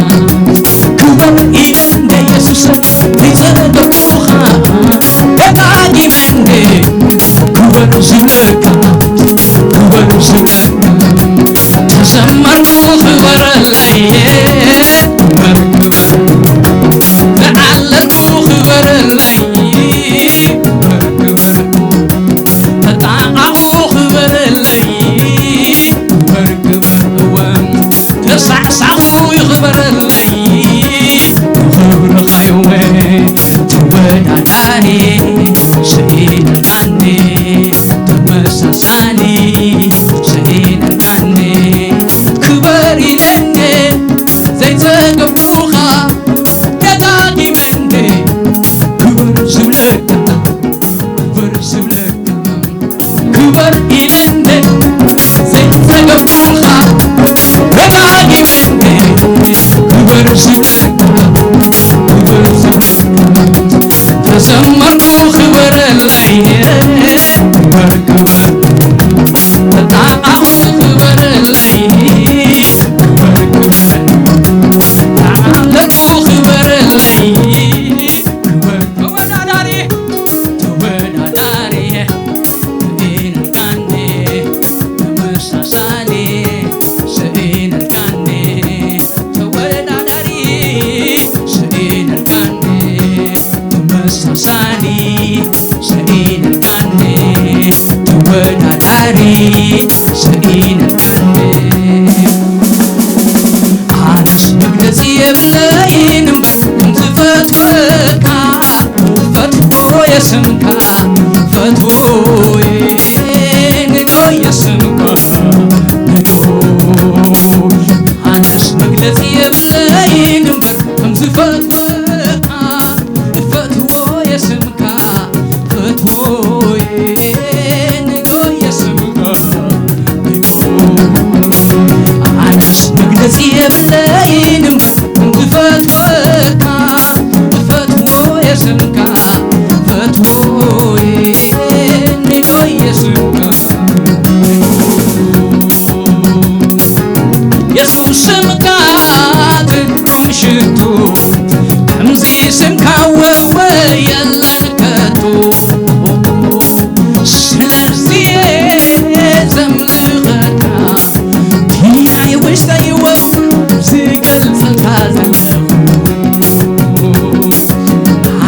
ክበር ኢለ እንዴ የሱሰይ ዘይጸገብኩኻ ደጋጊመ እንዴ ክበር ዝብለካ፣ ክበር ዝብለካ፣ ተዘመርኩ ክበረለይ፣ ክበር ክበር፣ ተዓለልኩ ክበረለይ፣ ክበር ክበር፣ ተጣቓኹ ክበረለይ፣ ክበር ክበር፣ እወ ተሳዕሳኹ ይኽበረለይ፣ ክብርኻ እወ ተወዳዳሪ ስኢነልካኒ፣ ተመሳሳሊ ስኢነልካኒ፣ ክበር ኢለኒ ዘይጸገብኩኻ ደጋጊመ እንዴ ክበር ዝብለካ፣ ክበር ዝብለካ፣ ክበር ኢለኒ ዘይጸገብኩኻ ደጋጊመ እንዴ ክበር ዝብለካ፣ ክበር ዝብለካ፣ ተዘመርኩ ክበረለይ፣ ክበር ክበር፣ ተጣቓኹ ክበረለይ፣ ክበር ክበር፣ ተዓለልኩ ክበረለይ፣ ክበር ተወዳዳሪ፣ ተወዳዳሪ ስኢነልካኒ፣ ተመሳሳሊ ስኢነልካኒ፣ ተወዳዳሪ ስኢነልካኒ፣ ተመሳሳሊ ስኢነልካኒ፣ ተወዳዳሪ ስኢነልካኒ። ኣነስ መግለጺ የብለይን እምበር ከም ዝፈትወካ፣ ፈትዎ የስምካ፣ ፈትዎ ንዶ የስምካ፣ ንዶ። ኣነስ መግለጺ የብለይን እምበር ከም ዝፈትወካ፣ ፈትዎ የስምካ፣ ፈትዎ ንዶ የስምካ፣ ንዶ። ኣነስ መግለጺ የብለይን እምበር ከም ዝፈትወካ፣ ፈትዎ የስምካ፣ ፈትዎ ንዶ የስምካ፣ ንዶ። የሱስ ስምካ ትርጉም ሽቱ፣ ከምዚ ስምካ ወወ የለን ከቶ። ስለዚ ዘምልኸካ፣ ድያይ ውሽጠይ ወ ዝገልጸልካ ዘለኹ።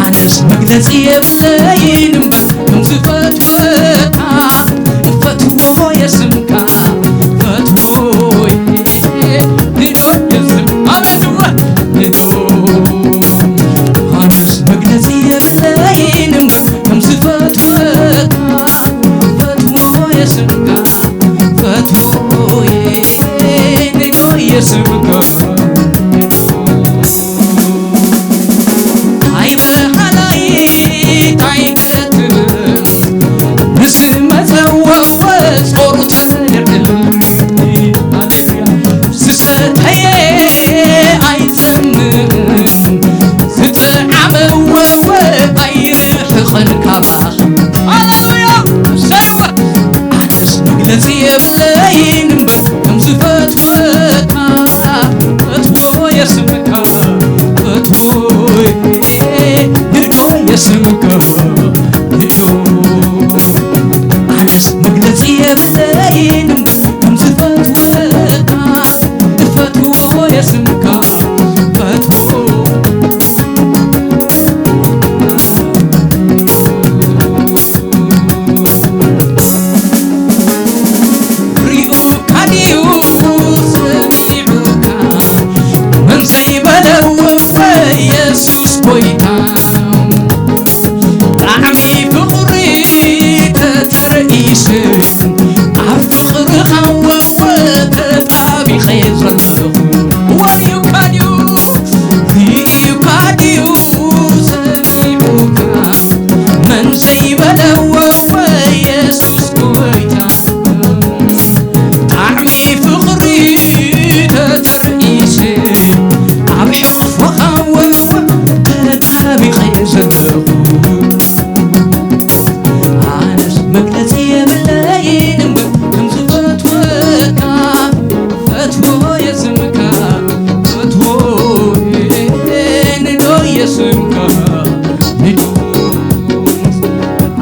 ኣነስ መግለጺ የብለይን እምበር ከም ዝፈትወካ፣ ፈትዎ የስምካ፣ ፈትዎ ንዶ የስም-፣ ኣቤት እወ፣ ንዶ። ኣነስ መግለጺ የብለይን እምበር ከም ዝፈትወካ፣ ፈትዎ የስምካ፣ ፈትዎ ንዶ የስምካ፣ ንዶ። ኣይ በሃላይ ታይ ከትብል፣ ንዝመጸ ወወ ጾር ተለ ስምካ ንዑ። ኣነስ መግለጺ የብለይን እምበር ከም ዝፈትወካ፣ እፈትዎ እየ ስምካ፣ እፈትዎ። ሪኡካ ድዩ ሰሚዑካ? መን ዘይበለ ወወ የሱስ ጎይታ። ጣዕሚ ፍቕሪ ተተርኢሰ፣ ኣብ ፍቕርኻ ወወ ተጣቢቐ ዘለኹ። ወሪኡካ ድዩ? ሪኡካ ድዩ ሰሚዑካ? መን ዘይበለ ወወ የሱስ ጎይታ። ጣዕሚ ፍቕሪ ተተርኢሰ፣ ኣብ ሕቕፎኻ ወወ ተጣቢቐ ዘለኹ። ኣነስ መግለጺ የብለይን እምበር ከም ዝፈትወካ፣ ፈትዎ የስምካ፣ ፈትዎ ንዶ የስምካ፣ ንዶ።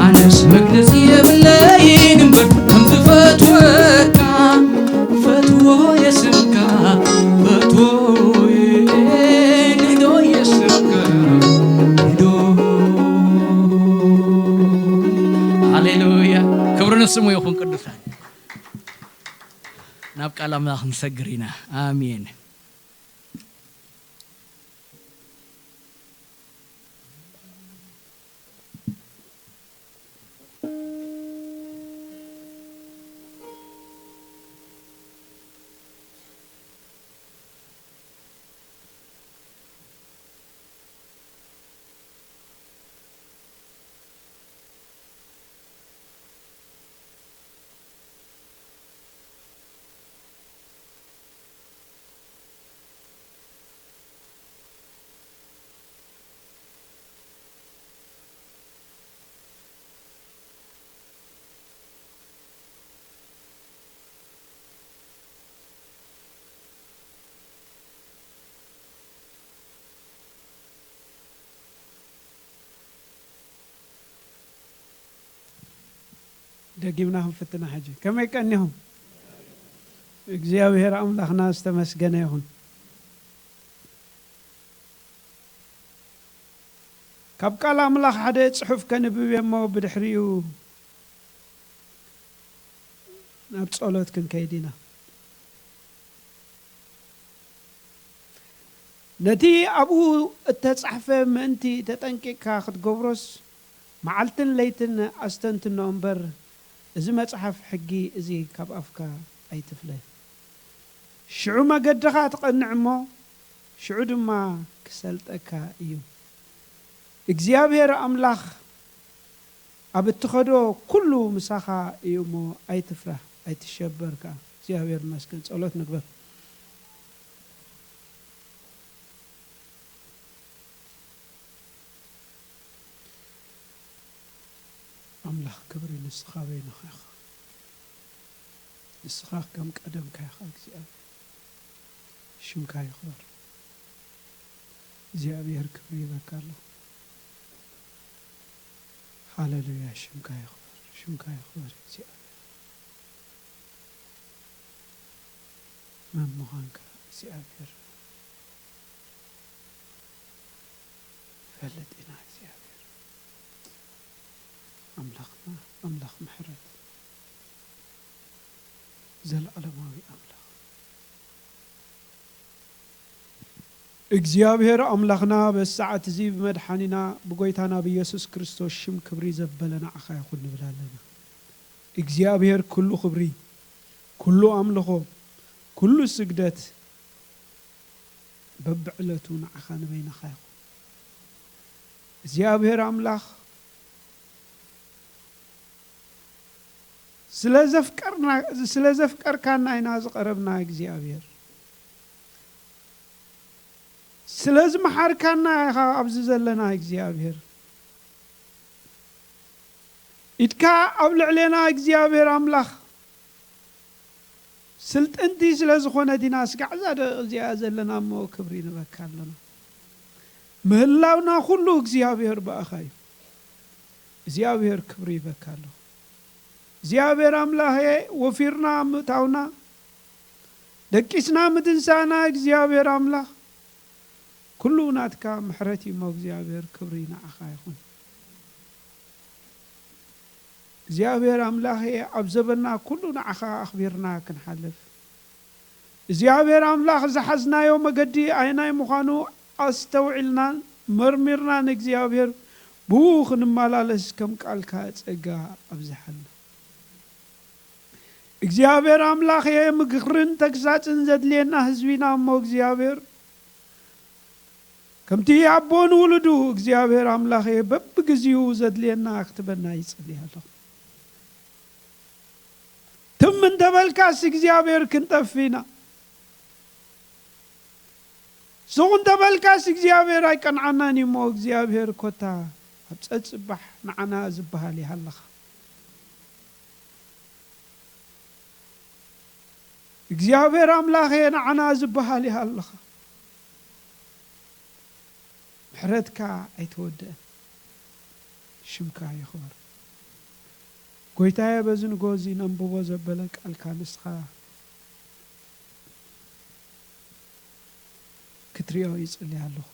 ኣነስ መግለጺ የብለይን እምበር ከም ዝፈትወካ፣ ፈትዎ የስምካ፣ ፈትዎ ንዶ የስምካ፣ ንዶ። ሃሌሉያ። ክብሪ ንስሙ ይኹን ቅዱሳን። ናብ ቃል ኣምላኽ ክንሰግር ኢና። ኣሜን። ደጊምና ክንፍትና ሕጂ። ከመይ ቀኒኹም? እግዚኣብሔር ኣምላኽና ዝተመስገነ ይኹን። ካብ ቃል ኣምላኽ ሓደ ጽሑፍ ከንብብ እየ እሞ ብድሕሪኡ ናብ ጸሎት ክንከይድ ኢና። ነቲ ኣብኡ እተጻሕፈ ምእንቲ ተጠንቂቕካ ክትገብሮስ፣ መዓልትን ለይትን ኣስተንትኖ እምበር፣ እዚ መጽሓፍ ሕጊ እዚ ካብ ኣፍካ ኣይትፍለ። ሽዑ መገድኻ ትቐንዕ እሞ፣ ሽዑ ድማ ክሰልጠካ እዩ። እግዚኣብሔር ኣምላኽ ኣብ እትኸዶ ኩሉ ምሳኻ እዩ እሞ፣ ኣይትፍራህ፣ ኣይትሸበር ከኣ። እግዚኣብሔር ይመስገን። ጸሎት ንግበር። ኣምላኽ ክብሪ ንስኻ በይንኻ ኢኻ። ንስኻ ከም ቀደምካ ኢኻ እግዚኣብሔር። ሽምካ ይኽበር። እግዚኣብሔር ክብሪ ይበካ ኣሎ። ሃሌሉያ፣ ሽምካ ይኽበር፣ ሽምካ ይኽበር እግዚኣብሔር። መን ምዃንካ እግዚኣብሔር ንፈልጥ ኢና እግዚኣብሔር። ኣምላኽና ኣምላኽ ምሕረት፣ ዘለዓለማዊ ኣምላኽ። እግዚኣብሔር ኣምላኽና በዚ ሰዓት እዚ ብመድሓኒና ብጎይታና ብኢየሱስ ክርስቶስ ሽም ክብሪ ዘበለ ንዓኻ ይኹን ንብል ኣለና። እግዚኣብሔር ኩሉ ክብሪ፣ ኩሉ ኣምልኾ፣ ኩሉ ስግደት በብዕለቱ ንዓኻ ንበይንኻ ይኹን። እግዚኣብሔር ኣምላኽ ስለ ዘፍቀርና፣ ስለ ዘፍቀርካና ኢና ዝቐረብና እግዚኣብሔር። ስለ ዝመሓርካና ኢኻ ኣብዚ ዘለና እግዚኣብሔር። ኢድካ ኣብ ልዕሌና እግዚኣብሔር ኣምላኽ ስልጥንቲ ስለ ዝኾነት ኢና ስጋዕ እዛ ደቂቕ እዚኣ ዘለና እሞ ክብሪ ንበካ ኣለና። ምህላውና ኩሉ እግዚኣብሔር ብኣኻ እዩ። እግዚኣብሔር ክብሪ ይበካ ኣሎ። እግዚኣብሔር ኣምላኸ፣ ወፊርና ምእታውና፣ ደቂስና ምትንሳእና፣ እግዚኣብሔር ኣምላኽ፣ ኩሉ ናትካ ምሕረት እዩ እሞ፣ እግዚኣብሔር ክብሪ ንዓኻ ይኹን። እግዚኣብሔር ኣምላኸ፣ ኣብ ዘበንና ኩሉ ንዓኻ ኣኽቢርና ክንሓልፍ፣ እግዚኣብሔር ኣምላኽ ዝሓዝናዮ መገዲ ኣየናይ ምዃኑ ኣስተውዒልናን መርሚርናን፣ እግዚኣብሔር ብኡ ክንመላለስ ከም ቃልካ ጸጋ ኣብዝሓልና። እግዚኣብሔር ኣምላኸ፣ ምክርን ተግሳጽን ዘድልየና ህዝቢና እሞ፣ እግዚኣብሔር ከምቲ ኣቦ ንውሉዱ እግዚኣብሔር ኣምላኸ በብግዜኡ ዘድልየና ክትበና ይጽሊ ኣለኹ። ትም እንተበልካስ እግዚኣብሔር ክንጠፍ ኢና። ስቕ እንተበልካስ እግዚኣብሔር ኣይቀንዓናን እዩ እሞ እግዚኣብሔር ኮታ ኣብ ጸጽባሕ ንዓና ዝበሃል ይሃለኻ። እግዚኣብሔር ኣምላኸ ንዓና ዝበሃል ይሃለኻ። ምሕረትካ ኣይተወድአን። ሽምካ ይኽበር። ጎይታየ፣ በዚ ንጎ እዚ ነንብቦ ዘበለ ቃልካ ንስኻ ክትሪኦ ይጽሊ ኣለኹ።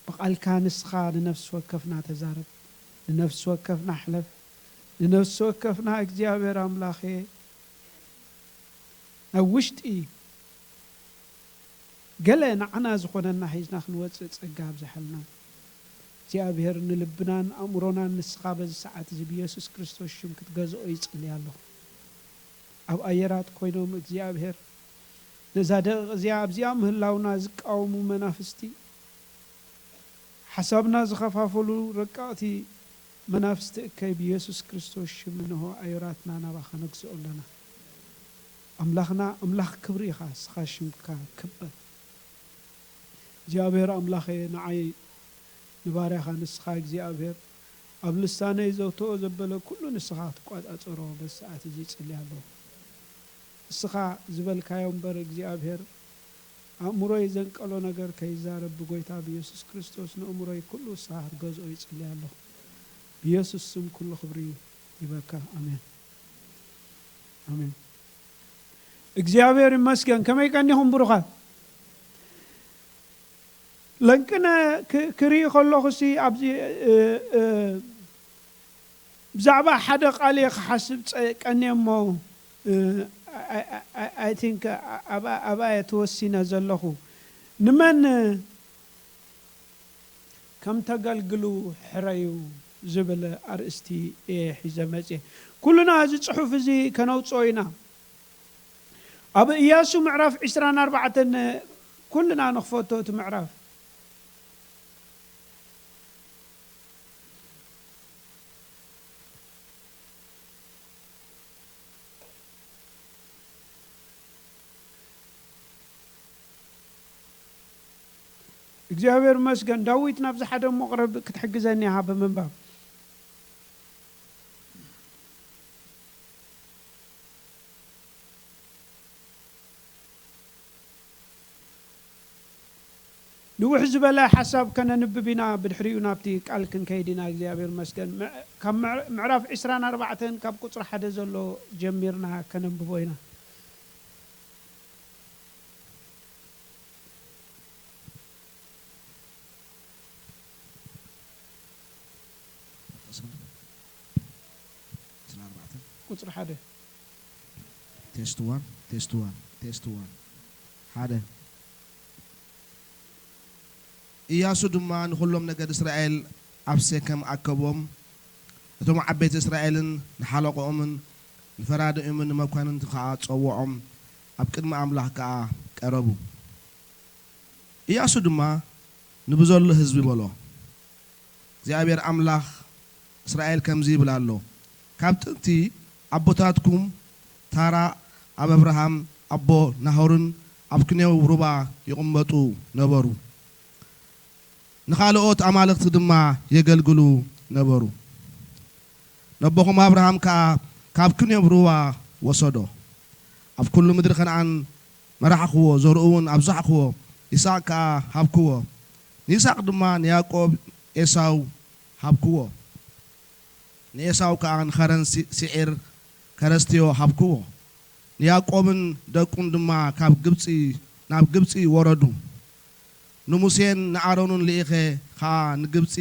ብቓልካ ንስኻ ንነፍሲ ወከፍና ተዛረብ፣ ንነፍሲ ወከፍና ሕለፍ፣ ንነፍሲ ወከፍና እግዚኣብሔር ኣምላኸ ናብ ውሽጢ ገለ ንዓና ዝኾነና ሒዝና ክንወጽእ ጸጋ ኣብዝሓልና። እግዚኣብሔር ንልብናን ኣእምሮናን ንስኻ በዚ ሰዓት እዚ ብየሱስ ክርስቶስ ሽም ክትገዝኦ ይጽሊ ኣለኹ። ኣብ ኣየራት ኮይኖም እግዚኣብሔር ነዛ ደቂቕ እዚኣ ኣብዚኣ ምህላውና ዝቃወሙ መናፍስቲ፣ ሓሳብና ዝኸፋፈሉ ረቀቕቲ መናፍስቲ እከይ ብየሱስ ክርስቶስ ሽም እንሆ ኣየራትና ናባኻ ነግዝኦ ኣለና። ኣምላኽና ኣምላኽ ክብሪ ኢኻ፣ ንስኻ ሽምካ ክበር። እግዚኣብሔር ኣምላኸ ንዓይ ንባርያኻ ንስኻ እግዚኣብሔር ኣብ ልሳነይ ዘውትኦ ዘበለ ኩሉ ንስኻ ክትቋጻጸሮ በዚ ሰዓት እዚ ይጽሊ ኣለኹ። ንስኻ ዝበልካዮ እምበር እግዚኣብሔር ኣእምሮይ ዘንቀሎ ነገር ከይዛረብ ብጎይታ ብየሱስ ክርስቶስ ንእምሮይ ኩሉ ንስኻ ክትገዝኦ ይጽሊ ኣለኹ። ብየሱስ ስም ኩሉ ክብሪ ይበካ። ኣሜን። ኣሜን። እግዚኣብሔር ይመስገን። ከመይ ቀኒኹም ብሩኻት? ለንቅነ ክ-፣ ክርኢ ከለኹሲ ኣብዚ፣ እ፣ እ፣ ብዛዕባ ሓደ ቃል እየ ክሓስብ ጸ-፣ ቀንየ እሞ፣ እ፣ I፣ I፣ I፣ I think ኣ-፣ ኣብኣ፣ ኣብኣ እየ ተወሲነ ዘለኹ። ንመን ከም ተገልግሉ ሕረዩ ዝብል ኣርእስቲ እየ ሒዘ መጽየ። ኩልና እዚ ጽሑፍ እዚ ከነውጽኦ ኢና። ኣብ ኢያሱ ምዕራፍ ዕስራን ኣርባዕተን ኩልና ንኽፈቶ እቲ ምዕራፍ። እግዚኣብሔር ይመስገን። ዳዊት ናብዚ ሓደ መቕረብ ክትሕግዘኒ ኢኻ ብምንባብ። ንውሕ ዝበለ ሓሳብ ከነንብብ ኢና፣ ብድሕሪኡ ናብቲ ቃል ክንከይድ ኢና። እግዚኣብሔር ይመስገን። ምዕ-፣ ካብ ምዕ-፣ ምዕራፍ ዕስራን ኣርባዕተን ካብ ቁጽሪ ሓደ ዘሎ ጀሚርና ከነንብቦ ኢና። ቁጽሪ ሓደ። ቴስት ዋን፣ ቴስት ዋን፣ ቴስት ዋን። ሓደ። ኢያሱ ድማ ንኹሎም ነገድ እስራኤል ኣብ ሴከም ኣከቦም። እቶም ዓበይቲ እስራኤልን ንሓለቆኦምን ንፈራዲኦምን ንመኳንንቲ ኸኣ ጸውዖም፣ ኣብ ቅድሚ ኣምላኽ ከኣ ቀረቡ። ኢያሱ ድማ ንብዘሎ ህዝቢ በሎ፣ እግዚኣብሔር ኣምላኽ እስራኤል ከምዚ ይብል ኣሎ፣ ካብ ጥንቲ ኣቦታትኩም ታራ ኣብ ኣብርሃም ኣቦ ናሆርን ኣብ ክንዮብ ሩባ ይቕመጡ ነበሩ። ንኻልኦት ኣማልኽቲ ድማ የገልግሉ ነበሩ። ነቦኹም ኣብርሃም ከኣ ካብ ክንዮብ ሩባ ወሰዶ። ኣብ ኩሉ ምድሪ ከነዓን መራሕኽዎ፣ ዘርኡ እውን ኣብዛሕኽዎ፣ ይስሐቅ ከኣ ሃብክዎ። ንይስሐቅ ድማ ንያዕቆብ ኤሳው ሃብክዎ። ንኤሳው ከኣ ንኸረን ሲ-፣ ስዒር ከረስትዮ ሃብክዎ። ንያዕቆብን ደቁን ድማ ካብ ግብጺ፣ ናብ ግብጺ ወረዱ። ንሙሴን ንኣሮንን ልኢኸ ኸኣ ንግብጺ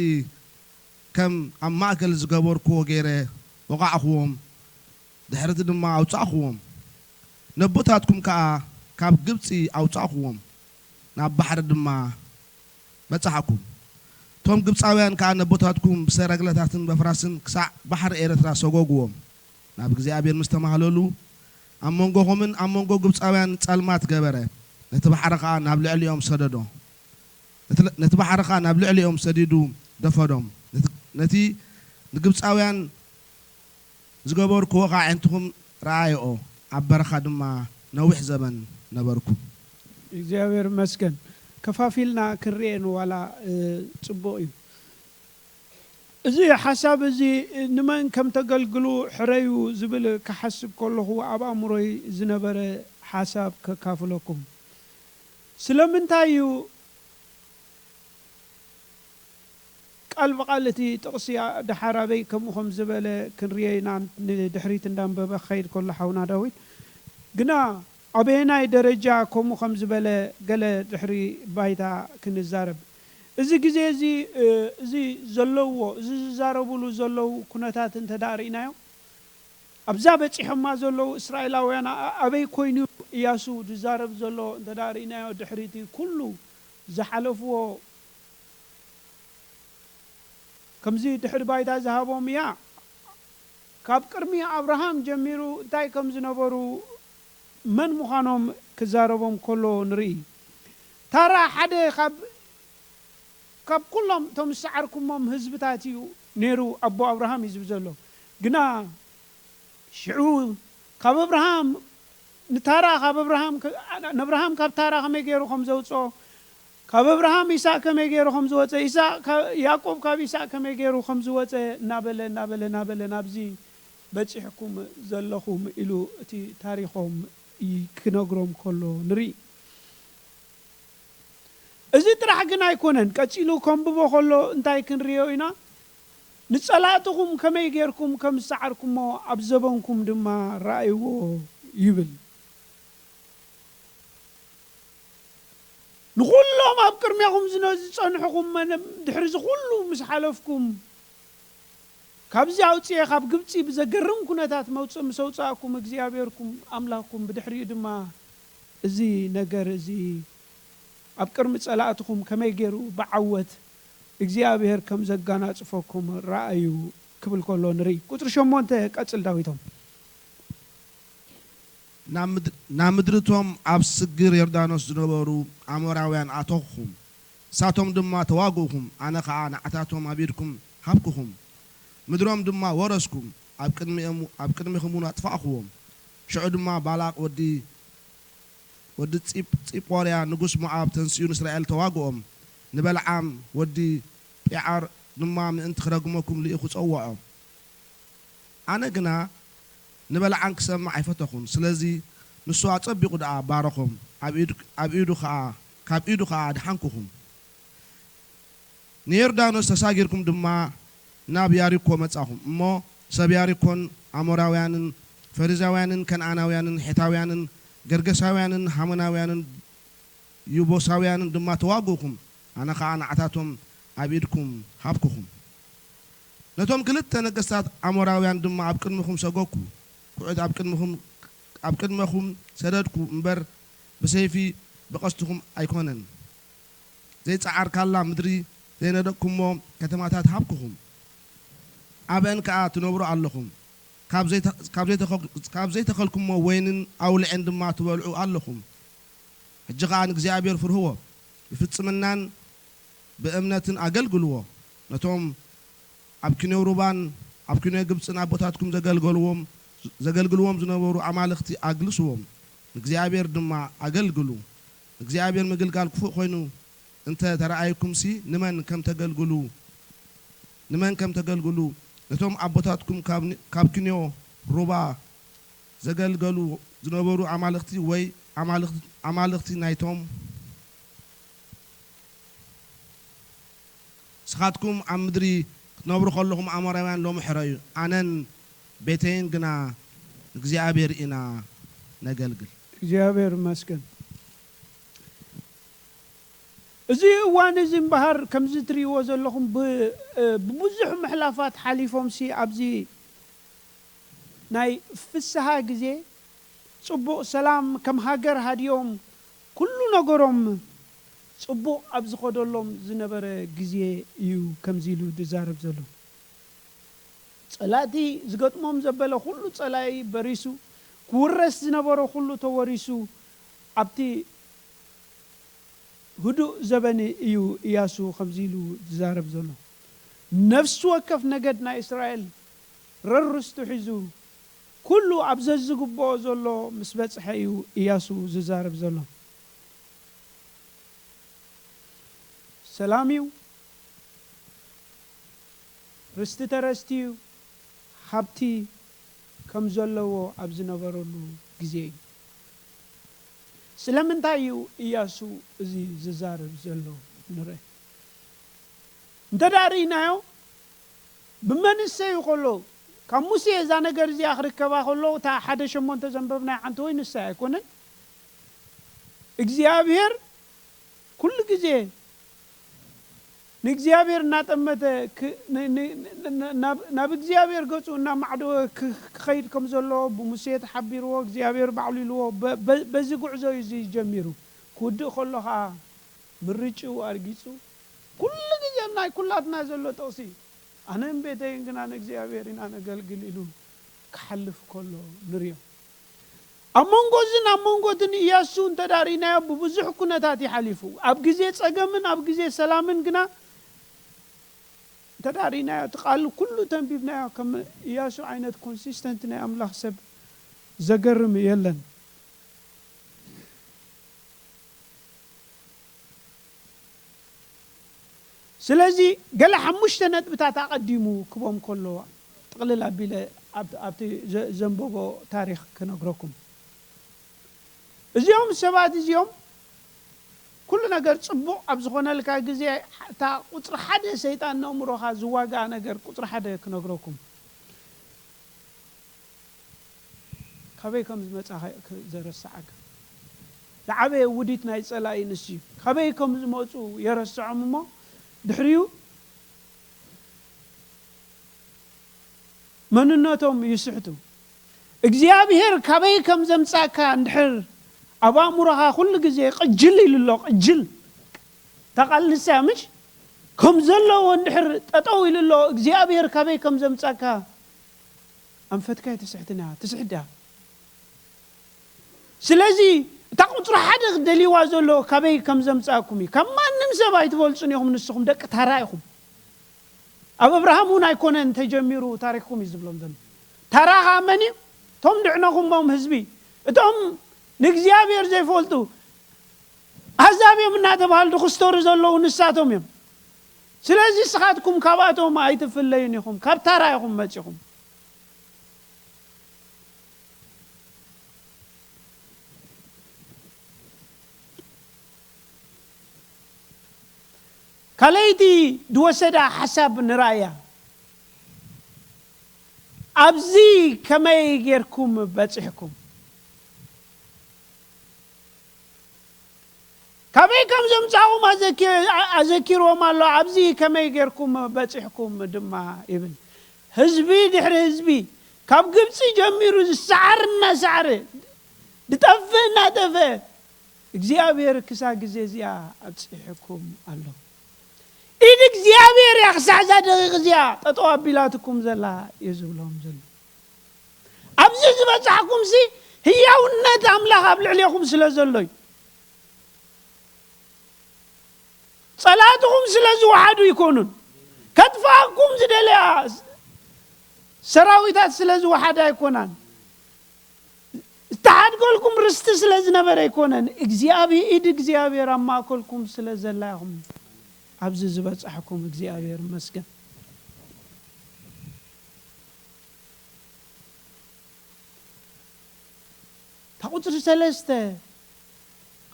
ከም ኣብ ማእከል ዝገበርክዎ ገይረ ወቓዕክዎም፣ ድሕሪቲ ድማ ኣውጻእክዎም። ነቦታትኩም ከኣ ካብ ግብጺ ኣውጻእክዎም፣ ናብ ባሕሪ ድማ በጻሕኩም። እቶም ግብጻውያን ከኣ ነቦታትኩም ብሰረግላታትን በፍራስን ክሳዕ ባሕሪ ኤርትራ ሰጎግዎም። ናብ እግዚኣብሔር ምስ ተማህለሉ፣ ኣብ መንጎኹምን ኣብ መንጎ ግብጻውያን ጸልማት ገበረ፣ ነቲ ባሕሪ ከኣ ናብ ልዕሊኦም ሰደዶ። ነቲ፣ ነቲ ባሕሪ ከኣ ናብ ልዕሊኦም ሰዲዱ ደፈዶም። ነቲ፣ ነቲ ንግብጻውያን ዝገበርክዎ ከኣ ኣዒንትኹም ረኣይኦ፣ ኣብ በረኻ ድማ ነዊሕ ዘበን ነበርኩም። እግዚኣብሔር ይመስገን። ከፋፊልና ክንርእየን ዋላ፣ እ፣ ጽቡቕ እዩ። እዚ ሓሳብ እዚ ንመን ከም ተገልግሉ ሕረዩ ዝብል ክሓስብ ከለኹ ኣብ ኣእምሮይ ዝነበረ ሓሳብ ከካፍለኩም። ስለምንታይ እዩ ቃል ብቃል እቲ ጥቕሲ ደሓር ኣበይ ከምኡ ከም ዝበለ ክንርዮ ኢና፣ ንድሕሪት እንዳንበበ ክኸይድ ከሎ ሓውና ዳዊት። ግና ኣበየናይ ደረጃ ከምኡ ከም ዝበለ ገለ ድሕሪ ባይታ ክንዛረብ። እዚ ግዜ እዚ፣ እ፣ እዚ ዘለዎ፣ እዚ ዝዛረቡሉ ዘለዉ ኩነታት እንተ ደኣ ርኢናዮ፣ ኣብዛ በጺሖማ ዘለዉ እስራኤላውያን ኣ-፣ ኣበይ ኮይኑ እዩ እያሱ ዝዛረብ ዘሎ እንተ ደኣ ርኢናዮ፣ ድሕሪ እቲ ኩሉ ዝሓለፍዎ፣ ከምዚ ድሕሪ ባይታ ዝሃቦም እያ። ካብ ቅድሚ ኣብርሃም ጀሚሩ እንታይ ከም ዝነበሩ፣ መን ምዃኖም ክዛረቦም ከሎ ንርኢ። ታራ ሓደ ካብ፣ ካብ ኩሎም እቶም ዝሰዓርኩሞም ህዝብታት እዩ ነይሩ፣ ኣቦ ኣብርሃም እዩ ዝብል ዘሎ። ግና ሽዑ ካብ ኣብርሃም ንታራ፣ ካብ ኣብርሃም ከ-፣ ንኣብርሃም ካብ ታራ ከመይ ገይሩ ከም ዘውፅኦ፣ ካብ ኣብርሃም ይስሐቅ ከመይ ገይሩ ከም ዝወፀ፣ ይስሐቅ ካ-፣ ያዕቆብ ካብ ይስሐቅ ከመይ ገይሩ ከም ዝወፀ እናበለ፣ እናበለ፣ እናበለ ናብዚ በፂሕኩም ዘለኹም ኢሉ እቲ ታሪኾም ይ-፣ ክነግሮም ከሎ ንርኢ። እዚ ጥራሕ ግን ኣይኮነን። ቀጺሉ ከንብቦ ከሎ እንታይ ክንርእዮ ኢና? "ንጸላእትኹም ከመይ ጌርኩም ከም ዝሰዓርኩሞ ኣብ ዘበንኩም ድማ ረኣይዎ" ይብል። ንኹሎም ኣብ ቅድሜኹም ዝነ-፣ ዝጸንሑኹም መነ-፣ ድሕሪ እዚ ኩሉ ምስ ሓለፍኩም፣ ካብዚ ኣውጽኤ ካብ ግብጺ ብዘገርም ኩነታት መውጽእ ምስ ኣውጻእኩም፣ እግዚኣብሔርኩም ኣምላኽኩም ብድሕሪኡ ድማ እዚ ነገር እዚ ኣብ ቅድሚ ጸላእትኹም ከመይ ገይሩ ብዓወት እግዚኣብሔር ከም ዘጋናጽፈኩም ረኣዩ ክብል ከሎ ንርኢ። ቁጽሪ ሸሞንተ ቀጽል ዳዊቶም። ናብ ምድ-፣ ናብ ምድሪ እቶም ኣብ ስግር ዮርዳኖስ ዝነበሩ ኣሞራውያን ኣተኹኹም። ንሳቶም ድማ ተዋግእኹም፣ ኣነ ኸኣ ንዓታቶም ኣብ ኢድኩም ሃብኩኹም። ምድሮም ድማ ወረስኩም፣ ኣብ ቅድሚኦም፣ ኣብ ቅድሚኹም እውን ኣጥፋእኽዎም። ሽዑ ድማ ባላቅ ወዲ፣ ወዲ ጺፕ-፣ ጺጶርያ ንጉስ ሞዓብ ተንሲኡ ንእስራኤል ተዋግኦም። ንበልዓም ወዲ ጲዓር ድማ ምእንቲ ክረግመኩም ልኢኹ ጸውዖ። ኣነ ግና ንበልዓም ክሰምዕ ኣይፈተኹን። ስለዚ ንሱ ኣጸቢቑ ደኣ ባረኾም፣ ኣብ ኢድ-፣ ኣብ ኢዱ ኸኣ፣ ካብ ኢዱ ኸኣ ኣድሓንኩኹም። ንዮርዳኖስ ተሳጊርኩም ድማ ናብ ያሪኮ መጻኹም። እሞ ሰብ ያሪኮን ኣሞራውያንን ፈሪዛውያንን ከነኣናውያንን ሔታውያንን ገርገሳውያንን ሃሞናውያንን ዩቡሳውያንን ድማ ተዋግእኹም። ኣነ ኸኣ ንዓታቶም ኣብ ኢድኩም ሃብኩኹም። ነቶም ክልተ ነገስታት ኣሞራውያን ድማ ኣብ ቅድሚኹም ሰጎግኩ። ኩዕት ኣብ ቅድሚኹም፣ ኣብ ቅድመኹም ሰደድኩ እምበር፣ ብሰይፊ ብቐስትኹም ኣይኮነን። ዘይጸዓርካላ ምድሪ፣ ዘይነደቕኩሞ ከተማታት ሃብኩኹም። ኣብአን ከኣ ትነብሩ ኣለኹም። ካብ ዘይተ-፣ ካብ ዘይተኸ-፣ ካብ ዘይተኸልኩሞ ወይንን ኣውልዔን ድማ ትበልዑ ኣለኹም። ሕጂ ኸኣ ንእግዚኣብሔር ፍርህዎ፣ ብፍጽምናን ብእምነትን ኣገልግልዎ። ነቶም ኣብ ኪኖ ሩባን ኣብ ኪኖ ግብጽን ኣቦታትኩም ዘገልገልዎም፣ ዘገልግልዎም ዝነበሩ ኣማልኽቲ ኣግልስዎም፣ ንእግዚኣብሔር ድማ ኣገልግሉ። ንእግዚኣብሔር ምግልጋል ክፉእ ኮይኑ እንተ ተረኣየኩምሲ፣ ንመን ከም ተገልግሉ፣ ንመን ከም ተገልግሉ፣ ነቶም ኣቦታትኩም ካብ ኒ-፣ ካብ ኪኖ ሩባ ዘገልገሉ ዝነበሩ ኣማልኽቲ ወይ ኣማልኽ-፣ ኣማልኽቲ ናይቶም ንስኻትኩም ኣብ ምድሪ ትነብሩ ከለኹም ኣሞራውያን ሎሚ ሕረዩ፣ ኣነን ቤተይን ግና እግዚኣብሔር ኢና ነገልግል። እግዚኣብሔር ይመስገን። እዚ እዋን እዚ እምበሃር ከምዚ ትርእይዎ ዘለኹም ብ-፣ እ፣ ብብዙሕ ምሕላፋት ሓሊፎምሲ ኣብዚ ናይ ፍስሃ ግዜ ጽቡቕ ሰላም ከም ሃገር ሃድዮም ኩሉ ነገሮም ጽቡቕ ኣብ ዝኸደሎም ዝነበረ ግዜ እዩ ከምዚ ኢሉ ዝዛረብ ዘሎ። ጸላእቲ ዝገጥሞም ዘበለ ኩሉ ጸላኢ በሪሱ፣ ክውረስ ዝነበሮ ኩሉ ተወሪሱ፣ ኣብቲ ህዱእ ዘበን እዩ እያሱ ከምዚ ኢሉ ዝዛረብ ዘሎ። ነፍሲ ወከፍ ነገድ ናይ እስራኤል ረርስቱ ሒዙ፣ ኩሉ ኣብ ዘዝግብኦ ዘሎ ምስ በጽሐ እዩ እያሱ ዝዛረብ ዘሎ። ሰላም እዩ፣ ርስቲ ተረስቲ እዩ፣ ሃብቲ ከም ዘለዎ ኣብ ዝነበረሉ ግዜ እዩ። ስለምንታይ እዩ እያሱ እዚ ዝዛረብ ዘሎ ንርአ። እንተ ደኣ ርኢናዮ፣ ብመንሰዩ ከሎ፣ ካብ ሙሴ እዛ ነገር እዚኣ ክርከባ ከሎ፣ እታ ሓደ ሸሞንተ ዘንበብናያ ሓንቲ ወይ ንሳ ኣይኮነን። እግዚኣብሔር ኩሉ ግዜ ንእግዚኣብሔር እናጠመተ ክ-፣ ን-፣ ን-፣ ን-፣ ን-፣ ናብ፣ ናብ እግዚኣብሔር ገጹ እናማዕደወ ክ-፣ ክኸይድ ከም ዘሎ ብሙሴ ተሓቢርዎ፣ እግዚኣብሔር ባዕሉ ኢልዎ፣ በ-፣ በ-፣ በዚ ጉዕዞ እዩ እዚ ጀሚሩ። ክውድእ ከሎ ኸዓ ምርጭኡ ኣርጊጹ፣ ኩሉ ግዜ ናይ ኩላትና ዘሎ ጥቕሲ፣ "ኣነን ቤተይን ግና ንእግዚኣብሔር ኢና ነገልግል" ኢሉ ክሓልፍ ከሎ ንርእዮ። ኣብ መንጎ እዝን ኣብ መንጎ እትን ኢያሱ እንተ ደኣ ርኢናዮ፣ ብብዙሕ ኩነታት እዩ ሓሊፉ። ኣብ ግዜ ጸገምን ኣብ ግዜ ሰላምን ግና እንተ ደኣ ርኢናዮ፣ እቲ ቃል ኩሉ ተንቢብናዮ፣ ከም ኢያሱ ዓይነት ኮንሲስተንት ናይ ኣምላኽ ሰብ ዘገርም የለን። ስለዚ ገለ ሓሙሽተ ነጥብታት ኣቐዲሙ ክቦም ከሎ፣ ጥቕልል ኣቢለ ኣብ-፣ ኣብቲ ዘ-፣ ዘንበቦ ታሪኽ ክነግረኩም። እዚኦም ሰባት እዚኦም ኩሉ ነገር ጽቡቕ ኣብ ዝኾነልካ ግዜ፣ እታ ቁጽሪ ሓደ ሰይጣን ነእምሮኻ ዝዋግኣ ነገር ቁጽሪ ሓደ ክነግረኩም። ካበይ ከም ዝመጻኻ ክ-፣ ዘረስዓካ። ዝዓበየ ውዲት ናይ ጸላኢ ንሱ እዩ። ካበይ ከም ዝመጹ የረስዖም እሞ፣ ድሕሪኡ መንነቶም ይስሕቱ። እግዚኣብሔር ካበይ ከም ዘምጻእካ እንድሕር ኣብ ኣእምሮኻ ኩሉ ግዜ ቅጅል ኢሉ ኣሎ፣ ቅጅል። እታ ቃል ንሳ እያ፣ ምሽ? ከም ዘለዎ እንድሕር ጠጠው ኢሉ ኣሎ፣ እግዚኣብሔር ካበይ ከም ዘምጻእካ ኣንፈትካ ኣይትስሕትን እያ፣ ትስሕት እያ። ስለዚ እታ ቁጽሪ ሓደ ክትደልይዋ ዘሎ ካበይ ከም ዘምጻእኩም እዩ። ካብ ማንም ሰብ ኣይትበልጹን ኢኹም፣ ንስኹም ደቂ ታራ ኢኹም። ኣብ ኣብርሃም እውን ኣይኮነን ተጀሚሩ ታሪኽኩም እዩ ዝብሎም ዘሎ። ታራ ኸኣ መን እዩ? እቶም ድዕነኹሞም ህዝቢ፣ እቶም ንእግዚኣብሔር ዘይፈልጡ ኣህዛብ እዮም እናተባህሉ ዝኽስተሩ ዘለዉ ንሳቶም እዮም። ስለዚ ንስኻትኩም ካብኣቶም ኣይትፍለዩን ኢኹም፣ ካብ ታራ ኢኹም መጺኹም። ካልኣይቲ ዝወሰዳ ሓሳብ ንርኣያ። ኣብዚ ከመይ ጌርኩም በጺሕኩም? ካበይ ከም ዘምጻእኹም ኣዘኪ-፣ ኣዘኪርዎም ኣሎ። ኣብዚ ከመይ ጌርኩም በጺሕኩም ድማ ይብል። ህዝቢ ድሕሪ ህዝቢ ካብ ግብጺ ጀሚሩ ዝሰዓር እናሰዓረ፣ ዝጠፍእ እናጠፍአ፣ እግዚኣብሔር ክሳብ ግዜ እዚኣ ኣብጺሕኩም ኣሎ። ኢድ እግዚኣብሔር እያ ክሳዕ እዛ ደቂቕ እዚኣ ጠጠው ኣቢላትኩም ዘላ እዩ ዝብሎም ዘሎ። ኣብዚ ዝበጻሕኩምሲ ህያውነት ኣምላኽ ኣብ ልዕሌኹም ስለ ዘሎ እዩ። ጸላእትኹም ስለ ዝወሓዱ ኣይኮኑን። ከጥፍኣኩም ዝደልያ ሰራዊታት ስለ ዝወሓዳ ኣይኮናን። ዝተሓድገልኩም ርስቲ ስለ ዝነበረ ኣይኮነን። እግዚኣብሔር፣ ኢድ እግዚኣብሔር ኣብ ማእከልኩም ስለ ዘላ ኢኹም ኣብዚ ዝበጻሕኩም። እግዚኣብሔር ይመስገን። እታ ቁጽሪ ሰለስተ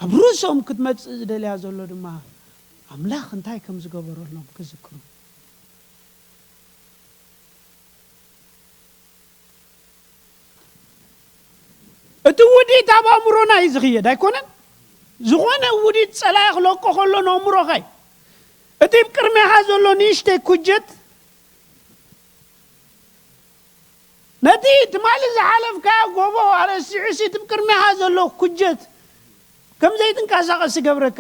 ኣብ ርእሶም ክትመጽእ ዝደልያ ዘሎ ድማ ኣምላኽ እንታይ ከም ዝገበረሎም ክዝክሩ። እቲ ውዲት ኣብ ኣእምሮና እዩ ዝኽየድ ኣይኮነን። ዝኾነ ውዲት ጸላኢ ክለቆ ከሎ ንኣእምሮኻ እዩ። እቲ ኣብ ቅድሜኻ ዘሎ ንእሽተይ ኩጀት ነቲ ትማሊ ዝሓለፍካዮ ጎቦ ኣረሲዑ ሲ እቲ ኣብ ቅድሜኻ ዘሎ ኩጀት ከም ዘይትንቀሳቐስ ይገብረካ።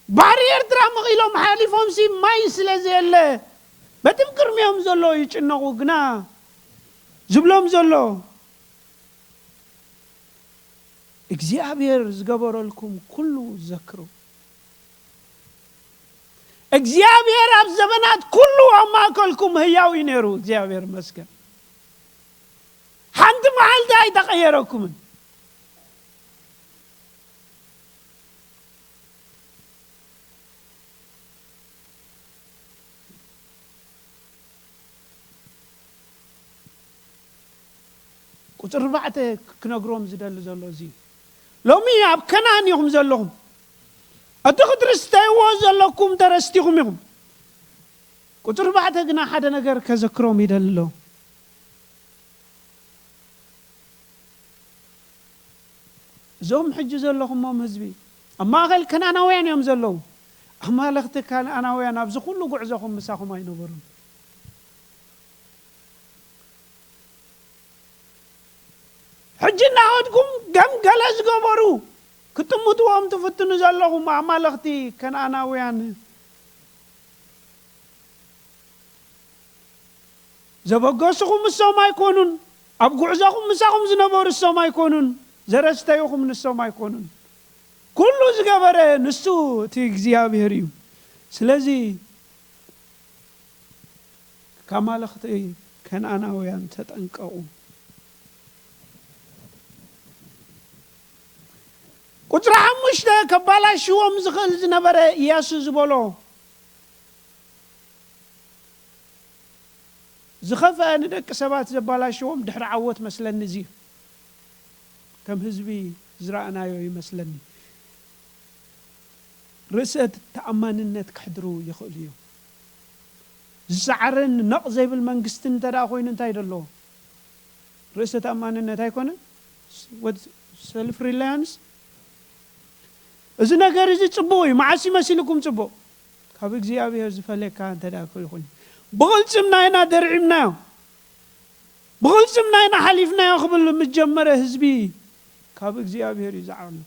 ባሕሪ ኤርትራ መቒሎም ሓሊፎምሲ ማይ ስለ ዘየለ በቲ ቅድሚኦም ዘሎ ይጭነቑ። ግና ዝብሎም ዘሎ እግዚኣብሔር ዝገበረልኩም ኩሉ ዘክሩ። እግዚኣብሔር ኣብ ዘበናት ኩሉ ኣብ ማእከልኩም ህያው እዩ ነይሩ። እግዚኣብሔር ይመስገን። ሓንቲ መዓልቲ ኣይተቐየረኩምን። ቁፅሪ ኣርባዕተ ክነግሮም ዝደሊ ዘሎ እዚ እዩ። ሎሚ ኣብ ከነኣን ኢኹም ዘለኹም። እቲ ክትርስተይዎ ዘለኩም ተረስቲኹም ኢኹም። ቁፅሪ ኣርባዕተ ግና ሓደ ነገር ከዘክሮም ይደሊ ኣሎ። እዞም ሕጂ ዘለኹሞም ህዝቢ ኣብ ማእኸል ከነኣናውያን እዮም ዘለዉ። ኣማለኽቲ ከነኣናውያን ኣብዚ ኩሉ ጉዕዞኹም ምሳኹም ኣይነበሩን። ሕጂ እናኸድኩም ገም ገለ ዝገበሩ ክጥምትዎም ትፍትኑ ዘለኹም ኣማለኽቲ ከነኣናውያን ዘበገስኹም እሶም ኣይኮኑን። ኣብ ጉዕዞኹም ምሳኹም ዝነበሩ እሶም ኣይኮኑን። ዘረስተይኹም ንሶም ኣይኮኑን። ኩሉ ዝገበረ ንሱ እቲ እግዚኣብሔር እዩ። ስለዚ ካብ ኣማለኽቲ ከነኣናውያን ተጠንቀቑ። ቁፅሪ ሓሙሽተ ከባላሽዎም ዝኽእል ዝነበረ ኢያሱ ዝበሎ ዝኸፍአ ንደቂ ሰባት ዘባላሽዎም ድሕሪ ዓወት መስለኒ እዚ እዩ። ከም ህዝቢ ዝረኣናዮ ይመስለኒ። ርእሰ ተኣማንነት ከሕድሩ ይኽእሉ እዮም። ዝሰዓርን ነቕ ዘይብል መንግስቲ እንተ ደኣ ኮይኑ እንታይ ደለዎ? ርእሰ ተኣማንነት ኣይኮነን? ሰልፍ ሪላያንስ። እዚ ነገር እዚ ጽቡቕ እዩ። መዓስ ይመሲልኩም ጽቡቕ? ካብ እግዚኣብሔር ዝፈለየካ እንተ ደኣ ኮይኑ፣ ብቕልጽምና ኢና ደርዒምናዮ። ብቕልጽምና ኢና ሓሊፍናዮ ክብል ምስ ጀመረ ህዝቢ ካብ እግዚኣብሔር እዩ ዝዓብዩ።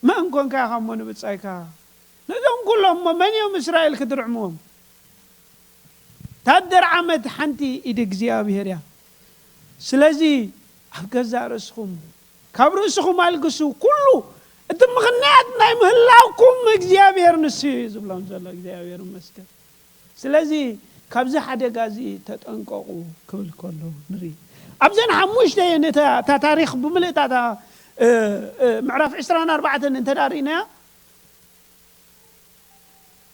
መን ኮንካ ኢኻ እሞ ንብጻይካ? ነዞም ኩሎም እሞ መን እዮም እስራኤል ክድርዕምዎም? ታደር ዓመት ሓንቲ ኢድ እግዚኣብሔር እያ። ስለዚ ኣብ ገዛእ ርእስኹም ካብ ርእስኹም ኣልግሱ። ኩሉ እቲ ምኽንያት ናይ ምህላውኩም እግዚኣብሔር ንሱ እዩ ዝብሎም ዘሎ። እግዚኣብሔር ይመስገን። ስለዚ ካብዚ ሓደጋ እዚ ተጠንቀቑ ክብል ከሎ ንርኢ። ኣብዘን ሓሙሽተ እየን እታ፣ እታ ታሪኽ ብምልእታ እታ፣ እ፣ እ፣ ምዕራፍ ዕስራን ኣርባዕተን እንተ ደኣ ርኢናያ፣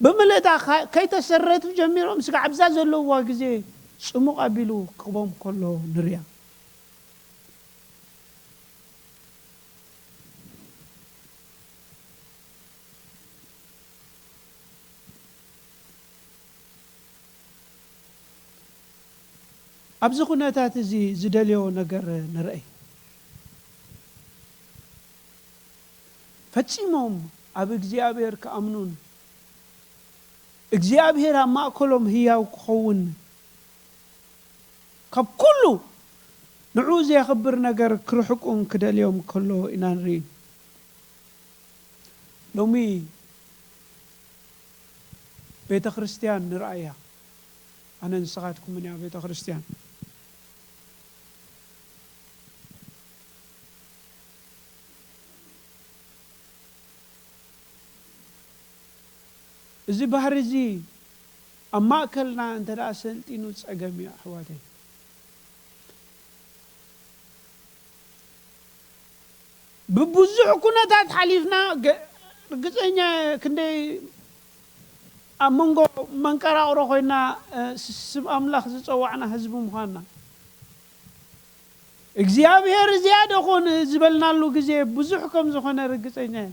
ብምልእታ ከ-፣ ከይተሰረቱ ጀሚሮም ስጋዕ ኣብዛ ዘለውዋ ግዜ ጽሙቕ ኣቢሉ ክቦም ከሎ ንሪኣ። ኣብዚ ኩነታት እዚ ዝደልዮ ነገር ንርኣይ። ፈጺሞም ኣብ እግዚኣብሔር ክኣምኑን እግዚኣብሔር ኣብ ማእከሎም ህያው ክኸውን ካብ ኩሉ ንዕኡ ዘየኽብር ነገር ክርሕቁን ክደልዮም ከሎ ኢና ንርኢ። ሎሚ ቤተ ክርስቲያን ንርኣያ። ኣነ ንስኻትኩምን እያ ቤተ ክርስቲያን። እዚ ባህሪ እዚ ኣብ ማእከልና እንተ ደኣ ሰልጢኑ ጸገም እዩ ኣሕዋተይ። ብብዙሕ ኩነታት ሓሊፍና ገ-፣ ርግጸኛ ክንደይ ኣብ መንጎ መንቀራቕሮ ኮይና፣ እ፣ ስ-፣ ስም ኣምላኽ ዝጸዋዕና ህዝቢ ምዃንና። እግዚኣብሔር እዚኣ ዶ ኾን ዝበልናሉ ግዜ ብዙሕ ከም ዝኾነ ርግጸኛ እየ።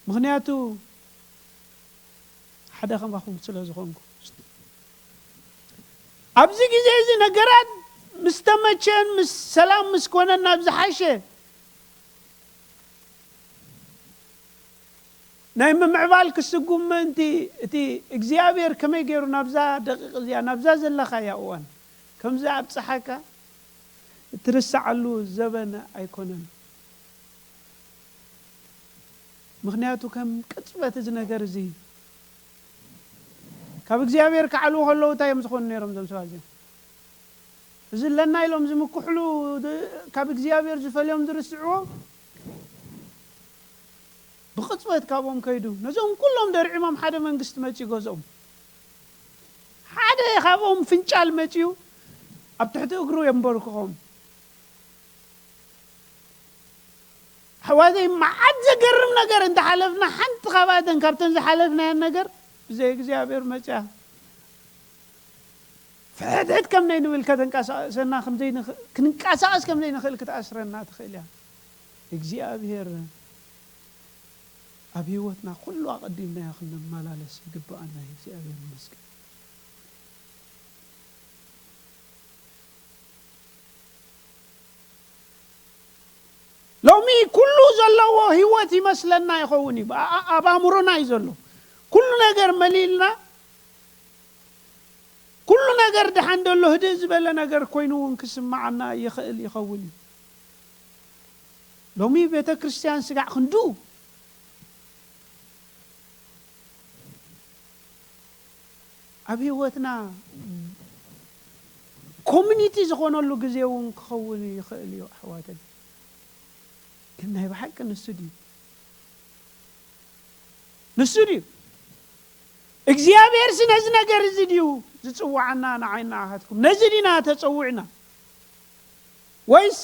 ምኽንያቱ ሓደ ከማኹም ስለ ዝኾንኩ፣ ኣብዚ ግዜ እዚ ነገራት ምስ ተመቸን ምስ ሰላም ምስ ኮነን ናብ ዝሓሸ ናይ ምምዕባል ክስጉም ምእንቲ፣ እቲ እግዚኣብሔር ከመይ ገይሩ ናብዛ ደቂቕ እዚኣ፣ ናብዛ ዘለኻያ እዋን ከምዚ ኣብጽሓካ እትርስዓሉ ዘበን ኣይኮነን። ምኽንያቱ ከም ቅጽበት እዚ ነገር እዚ ካብ እግዚኣብሔር ክዓልዉ ከለዉ እንታይ እዮም ዝኾኑ ነይሮም እዞም ሰባት እዚኦም? እዚ ኣለና ኢሎም ዝምክሕሉ፣ ድ-፣ ካብ እግዚኣብሔር ዝፈልዮም ዝርስዕዎ ብቕጽበት ካብኦም ከይዱ፣ ነዞም ኩሎም ደርዒሞም ሓደ መንግስቲ መጺኡ ገዝኦም። ሓደ ካብኦም ፍንጫል መጺኡ ኣብ ትሕቲ እግሩ የንበርክኾም። ኣሕዋተይ፣ መዓት ዘገርም ነገር እንተሓለፍና፣ ሓንቲ ካብኣተን፣ ካብተን ዝሓለፍናየን ነገር፣ ብዘይ እግዚኣብሔር መጽያ ፍሕትሕት ከም ዘይንብል ከተንቀሳቕሰና ከም ዘይንኽ-፣ ክንቀሳቐስ ከም ዘይንኽእል ክትኣስረና ትኽእል እያ። እግዚኣብሔር ኣብ ህይወትና ኩሉ ኣቐዲምናዮ ክንመላለስ ይግብኣና እዩ። እግዚኣብሔር ይመስገን። ሎሚ ኩሉ ዘለዎ ህይወት ይመስለና ይኸውን እዩ። ኣ-፣ ኣ-፣ ኣብ ኣእምሮና እዩ ዘሎ። ኩሉ ነገር መሊልና፣ ኩሉ ነገር ደሓን ደሎ፣ ህድእ ዝበለ ነገር ኮይኑ እውን ክስምዓና ይኽእል ይኸውን እዩ። ሎሚ ቤተ ክርስቲያን ስጋዕ ክንድኡ ኣብ ህይወትና ኮሚኒቲ ዝኾነሉ ግዜ እውን ክኸውን ይኽእል እዩ ኣሕዋተይ። ግን ናይ ብሓቂ ንሱ ድዩ? ንሱ ድዩ? እግዚኣብሔርሲ ነዚ ነገር እዚ ድዩ ዝጽውዓና ንዓይ ንዓኻትኩም? ነዚ ዲና ተጸዊዕና? ወይስ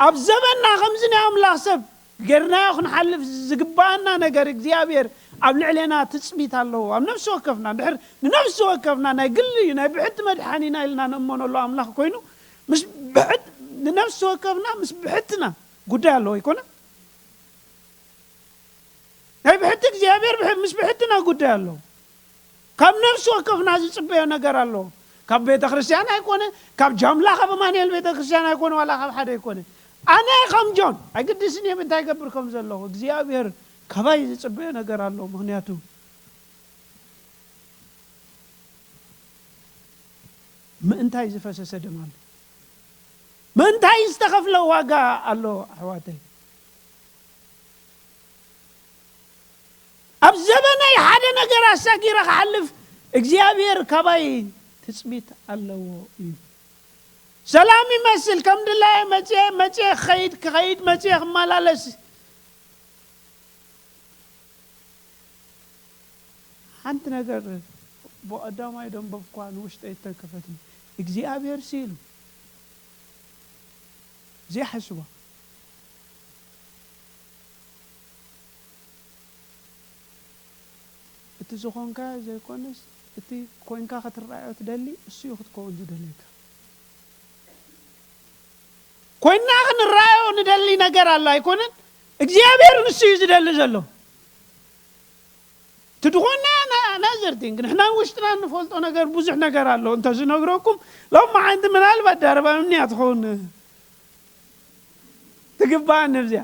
ኣብ ዘበንና ከምዚ ናይ ኣምላኽ ሰብ ጌርናዮ ክንሓልፍ ዝግብኣና ነገር እግዚኣብሔር ኣብ ልዕሌና ትጽቢት ኣለዎ። ኣብ ነፍሲ ወከፍና፣ እንድሕር ንነፍሲ ወከፍና ናይ ግሊ እዩ፣ ናይ ብሕቲ መድሓኒና ኢልና ንእመነሉ ኣምላኽ ኮይኑ፣ ምስ ብሕት-፣ ንነፍሲ ወከፍና ምስ ብሕትና ጉዳይ ኣለዎ ኣይኮነን? ናይ ብሕቲ እግዚኣብሔር ብሕ-፣ ምስ ብሕትና ጉዳይ ኣለዎ። ካብ ነፍሲ ወከፍና ዝጽበዮ ነገር ኣለዎ። ካብ ቤተ ክርስቲያን ኣይኮነ፣ ካብ ጃምላ፣ ካብ ኣማኑኤል ቤተ ክርስቲያን ኣይኮነ፣ ዋላ ካብ ሓደ ኣይኮነ። ኣነ ከም ጆን ኣይግድስን እየ እንታይ ይገብር ከም ዘለኹ። እግዚኣብሔር ካባይ ዝጽበዮ ነገር ኣለዎ። ምኽንያቱ ምእንታይ ዝፈሰሰ ደም ኣሎ። ምእንታይ ዝተኸፍለ ዋጋ ኣሎ ኣሕዋተይ። ኣብ ዘበነይ ሓደ ነገር ኣሳጊረ ክሓልፍ እግዚኣብሔር ካባይ ትጽቢት ኣለዎ እዩ። ሰላም ይመስል፣ ከም ድላየ መጽየ፣ መጽየ ክኸይድ፣ ክኸይድ፣ መጽየ ክመላለስ። ሓንቲ ነገር ብቐዳማይ ደንበብኳ ንውሽጠይ እተንከፈትኒ፣ እግዚኣብሔር ሲ ኢሉ ዘይሓስቦ። እቲ ዝኾንካዮ ዘይኮነስ፣ እቲ ኮይንካ ክትረኣዮ ትደሊ፣ እሱ እዩ ክትከውን ዝደልየካ። ኮይንና ክንረኣዮ ንደሊ ነገር ኣሎ ኣይኮነን? እግዚኣብሔር ንሱ እዩ ዝደሊ ዘሎ። እቲ ዝኾንና ና-፣ ናዘርቲንግ፣ ንሕና ውሽጥና እንፈልጦ ነገር ብዙሕ ነገር ኣሎ። እንተ ዝነግረኩም፣ ሎም መዓንቲ ምናልባት ዳርባ እምንያ ትኸውን ትግባኣኒ እዚኣ።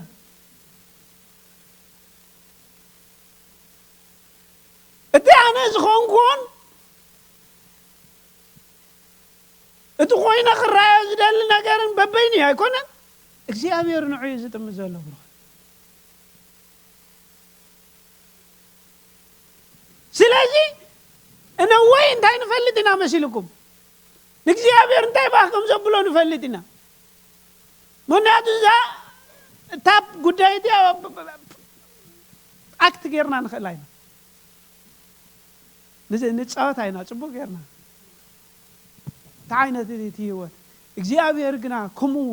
እቲ ኣነ ዝኾንኩዎን እቲ ኮይነ ክረኣዮ ዝደሊ ነገርን በበይኑ እዩ ኣይኮነን? እግዚኣብሔር ንዑ እዩ ዝጥምት ዘሎ ብሩኽ። ስለዚ እነወይ እንታይ ንፈልጥ ኢና መሲልኩም? ንእግዚኣብሔር እንታይ ባህ ከም ዘብሎ ንፈልጥ ኢና። ምኽንያቱ እዛ እታ ጉዳይ እቲኣ ኣክት ጌርና ንኽእላ ኢና። ንዚ-፣ ንጻወት ኣይና ጽቡቕ ጌርና። እንታይ ዓይነት እዩ እቲ ህይወት? እግዚኣብሔር ግና ከምኡ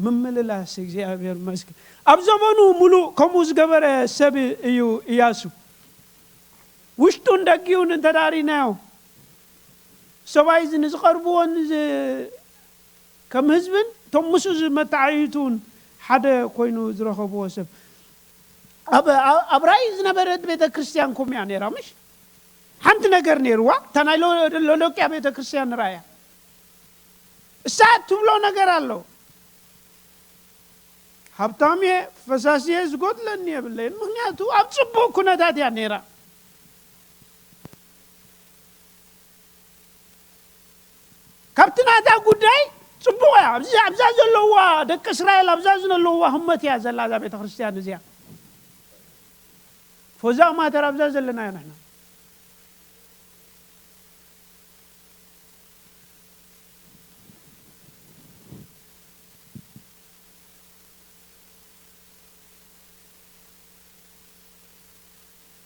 ምምልላስ እግዚኣብሔር መስገን። ኣብ ዘመኑ ሙሉእ ከምኡ ዝገበረ ሰብ እዩ እያሱ። ውሽጡን ደጊኡን እንተዳሪናዮ፣ ሰብኣይ እዚ ንዝቐርብዎን ዝ-፣ ከም ህዝብን እቶም ምስኡ ዝመተዓይቱን ሓደ ኮይኑ ዝረኸብዎ ሰብ። ኣብ፣ ኣብ፣ ኣብ ራእይ ዝነበረት ቤተ ክርስቲያን ከምኡ እያ ነይራ፣ ምሽ? ሓንቲ ነገር ነይርዋ፣ እታ ናይ ሎ- ሎዶቅያ ቤተ ክርስቲያን ንረኣያ። እሳ ትብሎ ነገር ኣሎ። ሃብታም እየ፣ ፈሳሲ እየ፣ ዝጎድለኒ የብለይን። ምኽንያቱ ኣብ ጽቡቕ ኩነታት እያ ነይራ። ካብቲ ናታ ጉዳይ ጽቡቕ እያ። ኣብዚ ኣብዛ ዘለዋ ደቂ እስራኤል ኣብዛ ዘለዋ ህሞት እያ ዘላ እዛ ቤተ ክርስቲያን እዚኣ። ፎዛ ማተር ኣብዛ ዘለና እያ ንሕና።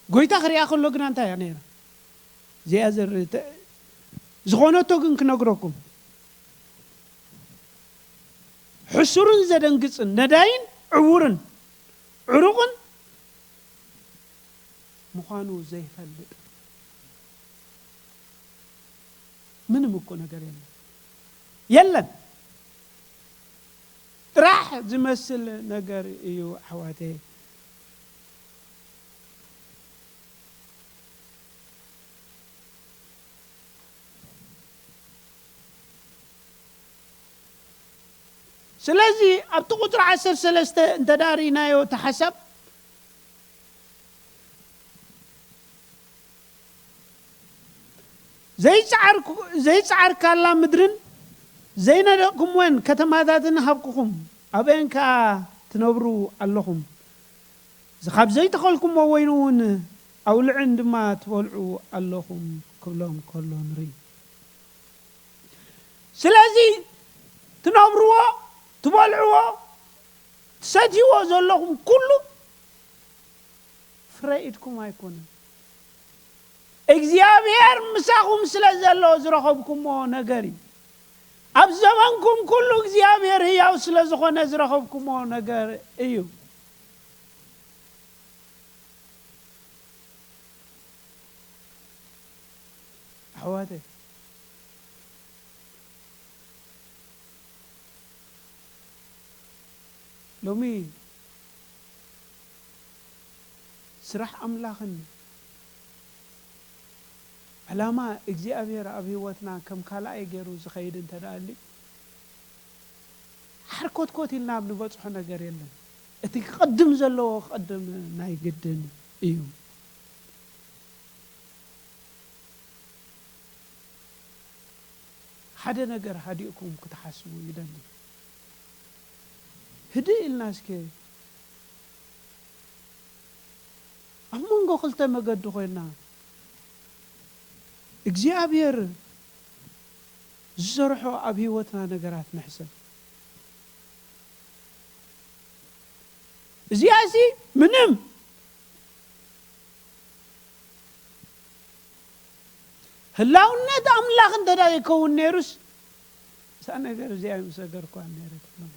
ጎይታ ክሪኣ ከሎ ግና እንታይ እያ ነይራ? እዚኣ ዘር ዝኾነቶ ግን ክነግረኩም፣ ሕሱርን ዘደንግጽን ነዳይን ዕውርን ዕሩቕን ምዃኑ ዘይፈልጥ ምንም እኮ ነገር የለን። የለን። ጥራሕ ዝመስል ነገር እዩ ኣሕዋተይ። ስለዚ ኣብቲ ቁፅሪ ዓሰርተ ሰለስተ እንተ ዳሪናዮ እቲ ሓሳብ ዘይጸዓርኩ- ዘይጸዓርካላ ምድርን ዘይነደቕኩምወን ከተማታትን ሃብኩኹም፣ ኣብአን ከኣ ትነብሩ ኣለኹም። እዚ ካብ ዘይተኸልኩሞ ወይኑ እውን ኣውልዕን ድማ ትበልዑ ኣለኹም ክብሎም ከሎ ንርኢ። ስለዚ ትነብርዎ፣ ትበልዕዎ፣ ትሰትይዎ ዘለኹም ኩሉ ፍረ ኢድኩም ኣይኮነን። እግዚኣብሔር ምሳኹም ስለ ዘሎ ዝረኸብኩሞ ነገር እዩ። ኣብ ዘመንኩም ኩሉ እግዚኣብሔር ህያው ስለ ዝኾነ ዝረኸብኩሞ ነገር እዩ። ኣሕዋተይ፣ ሎሚ ስራሕ ኣምላኽን ዕላማ እግዚኣብሔር ኣብ ህይወትና ከም ካልኣይ ገይሩ ዝኸይድ እንተ ደኣ ኣልዩ፣ ሓርኮትኮት ኢልና ኣብ ንበጽሖ ነገር የለን። እቲ ክቐድም ዘለዎ ክቐድም ናይ ግድን እዩ። ሓደ ነገር ሃዲእኩም ክትሓስቡ ይደሊ። ህድእ ኢልና እስከ ኣብ መንጎ ክልተ መገዲ ኮይና እግዚኣብሔር ዝሰርሖ ኣብ ህይወትና ነገራት ንሕሰብ። እዚኣሲ ምንም ህላውነት ኣምላኽ እንተ ደኣ ይከውን ነይሩስ፣ እዛ ነገር እዚኣ ኣይምሰገርኳን ነይረ ትብሎ።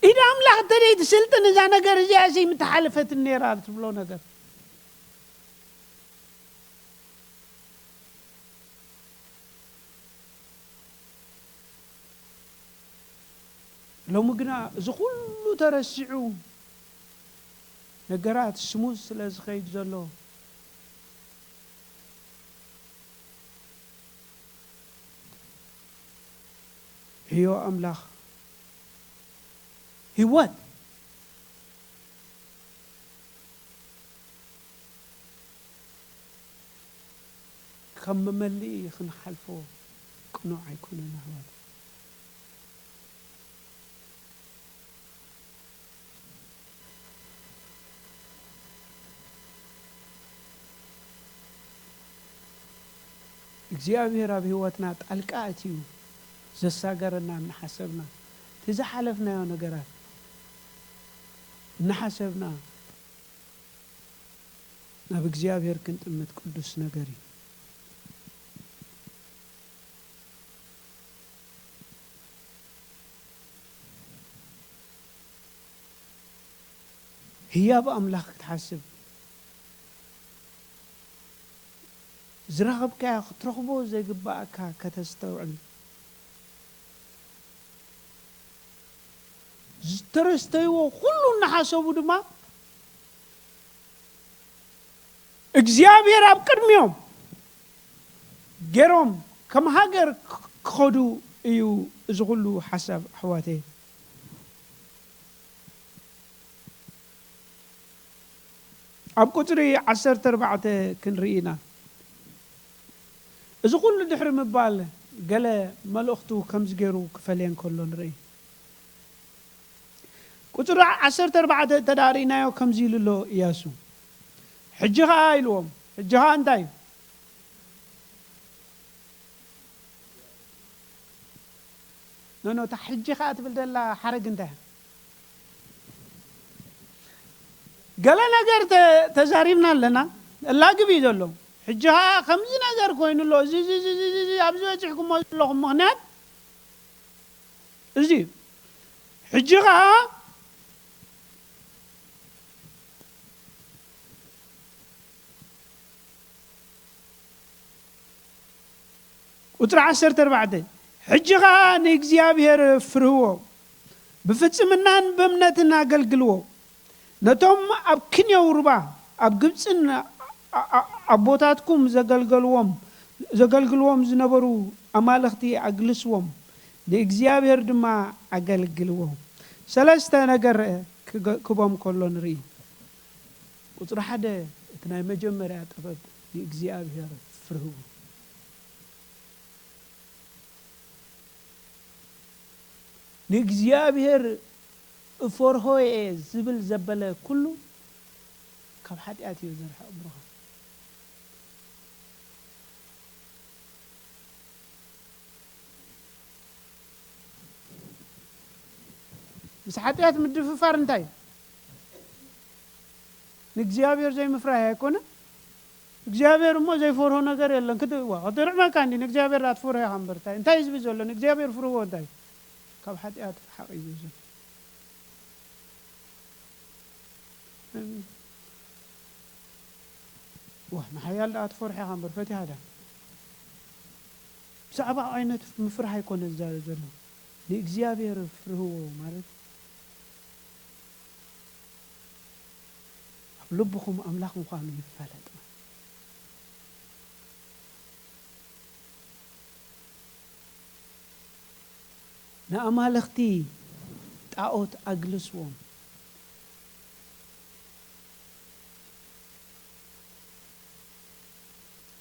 ኢድ ኣምላኽ እንተ ደይትስልጥን እዛ ነገር እዚኣሲ ምተሓለፈትን ነይራ ትብሎ ነገር። ሎሚ ግና እዚ ኩሉ ተረሲዑ ነገራት ስሙዝ ስለ ዝኸይድ ዘሎ፣ ሕዮ ኣምላኽ ህይወት ከም መመልኢ ክንሓልፎ ቅኑዕ ኣይኮነን ኣሕዋት። እግዚኣብሔር ኣብ ህይወትና ጣልቃ ኣትዩ ዘሳገረና እናሓሰብና፣ እቲ ዝሓለፍናዮ ነገራት እናሓሰብና፣ ናብ እግዚኣብሔር ክንጥምት ቅዱስ ነገር እዩ። ህያብ ኣምላኽ ክትሓስብ፣ ዝረኸብካዮ ክትረኽቦ ዘይግባኣካ ከተስተውዕል፣ ዝተረስተይዎ ኩሉ እናሓሰቡ ድማ እግዚኣብሔር ኣብ ቅድሚኦም ገይሮም ከም ሃገር ክኸዱ እዩ እዚ ኩሉ ሓሳብ ኣሕዋተይ። ኣብ ቁፅሪ ዓሰርተ ኣርባዕተ ክንርኢ ኢና። እዚ ኩሉ ድሕሪ ምባል ገለ መልእኽቱ ከምዚ ገይሩ ክፈልየን ከሎ ንርኢ። ቁፅሪ ዓሰርተ ኣርባዕተ እንተ ደኣ ርኢናዮ ከምዚ ኢሉ ኣሎ እያሱ። ሕጂ ኸዓ ኢልዎም። ሕጂ ኸዓ እንታይ እዩ? ኖ፣ ኖ፣ እታ ሕጂ ኸዓ ትብል ዘላ ሓረግ እንታይ እያ? ገለ ነገር ተ-፣ ተዛሪብና ኣለና። እላግብ እዩ ዘሎ። ሕጂ ኸዓ ከምዚ ነገር ኮይኑ ኣሎ። እዚ፣ እዚ፣ ኣብዚ በጺሕኩሞ ዘለኹም ምኽንያት እዚ እዩ። ሕጂ ኸዓ ቁጽሪ ዓሰርተ ኣርባዕተ፣ ሕጂ ኸኣ ንእግዚኣብሔር ፍርህዎ፣ ብፍጽምናን ብእምነትን ኣገልግልዎ። ነቶም ኣብ ክንየው ሩባ ኣብ ግብጽን ኣ-፣ ኣ-፣ ኣቦታትኩም ዘገልገልዎም፣ ዘገልግልዎም ዝነበሩ ኣማልኽቲ ኣግልስዎም፣ ንእግዚኣብሔር ድማ ኣገልግልዎ። ሰለስተ ነገር ክገ-፣ ክቦም ከሎ ንርኢ። ቁጽሪ ሓደ፣ እቲ ናይ መጀመርያ ጥበብ ንእግዚኣብሔር ፍርህዎ። ንእግዚኣብሔር እፈርሆ እየ ዝብል ዘበለ ኩሉ ካብ ሓጢኣት እዩ ዘርሕቕ ብሩኻ። ምስ ሓጢኣት ምድፍፋር እንታይ እዩ? ንእግዚኣብሔር ዘይምፍራህ ኣይኮነ። እግዚኣብሔር እሞ ዘይፈርሆ ነገር የለን። ክት-፣ ዋ፣ ክትርዕመካ እንዲ ንእግዚኣብሔር ኣትፈርሆ ኢኻ እምበር እንታይ፣ እንታይ እዩ ዝብል ዘሎ? ንእግዚኣብሔር ፍርህዎ እንታይ እዩ? ካብ ሓጢኣት ርሓቕ እዩ ዝብል ዘሎ። ኣሜን። ዋ፣ ንሓያል ደኣ ትፈርሖ ኢኻ እምበር ፈቲኻ ዳ? ብዛዕባ ዓይነት ምፍራህ ኣይኮነ ዝዛረብ ዘሎ። ንእግዚኣብሔር ፍርህዎ ማለት ኣብ ልብኹም ኣምላኽ ምዃኑ ይፈለጥ። ንኣማልኽቲ ጣኦት ኣግልስዎም።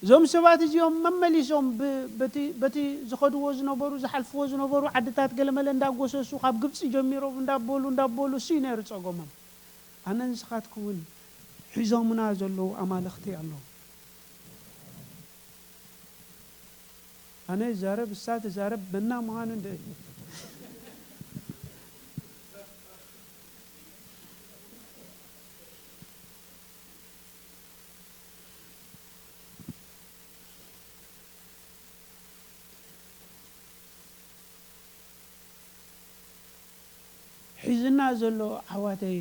እዞም ሰባት እዚኦም መመሊሶም ብ-፣ በቲ፣ በቲ ዝኸድዎ ዝነበሩ፣ ዝሓልፍዎ ዝነበሩ ዓድታት ገለመለ እንዳጎሰሱ፣ ካብ ግብጺ ጀሚሮም እንዳበሉ፣ እንዳበሉ፣ እሱ እዩ ነይሩ ጸገሞም። ኣነ ንስኻትኩምን ሒዞምና ዘለዉ ኣማልኽቲ ኣለዉ። ኣነ ይዛረብ፣ እሳ ትዛረብ፣ መና ምዃኑ እንደ ሒዝና ዘሎ ኣሕዋተይ፣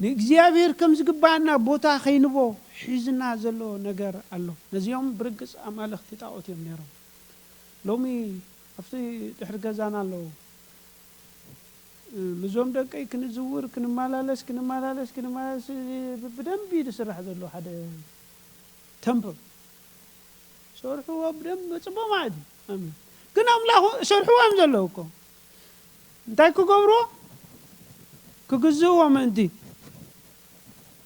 ንእግዚኣብሔር ከም ዝግባኣና ቦታ ኸይንቦ ሒዝና ዘሎ ነገር ኣሎ። ነዚኦም ብርግጽ ኣማልኽቲ ጣኦት እዮም ነይሮም። ሎሚ ኣብቲ ድሕሪ ገዛና ኣለዉ። ምስዞም ደቀይ ክንዝውር፣ ክንመላለስ፣ ክንመላለስ፣ ክንመላለስ፣ ብ-፣ ብደንቢ እዩ ዝስራሕ ዘሎ ሓደ ተምፕል። ሰርሕዎ ብደንቢ ጽቡቕ ማለት እዩ። ኣሜን። ግን ኣምላኹ ሰርሕዎ እዮም ዘለዉ እኮ። እንታይ ክገብርዎ? ክግዝእዎ ምእንቲ።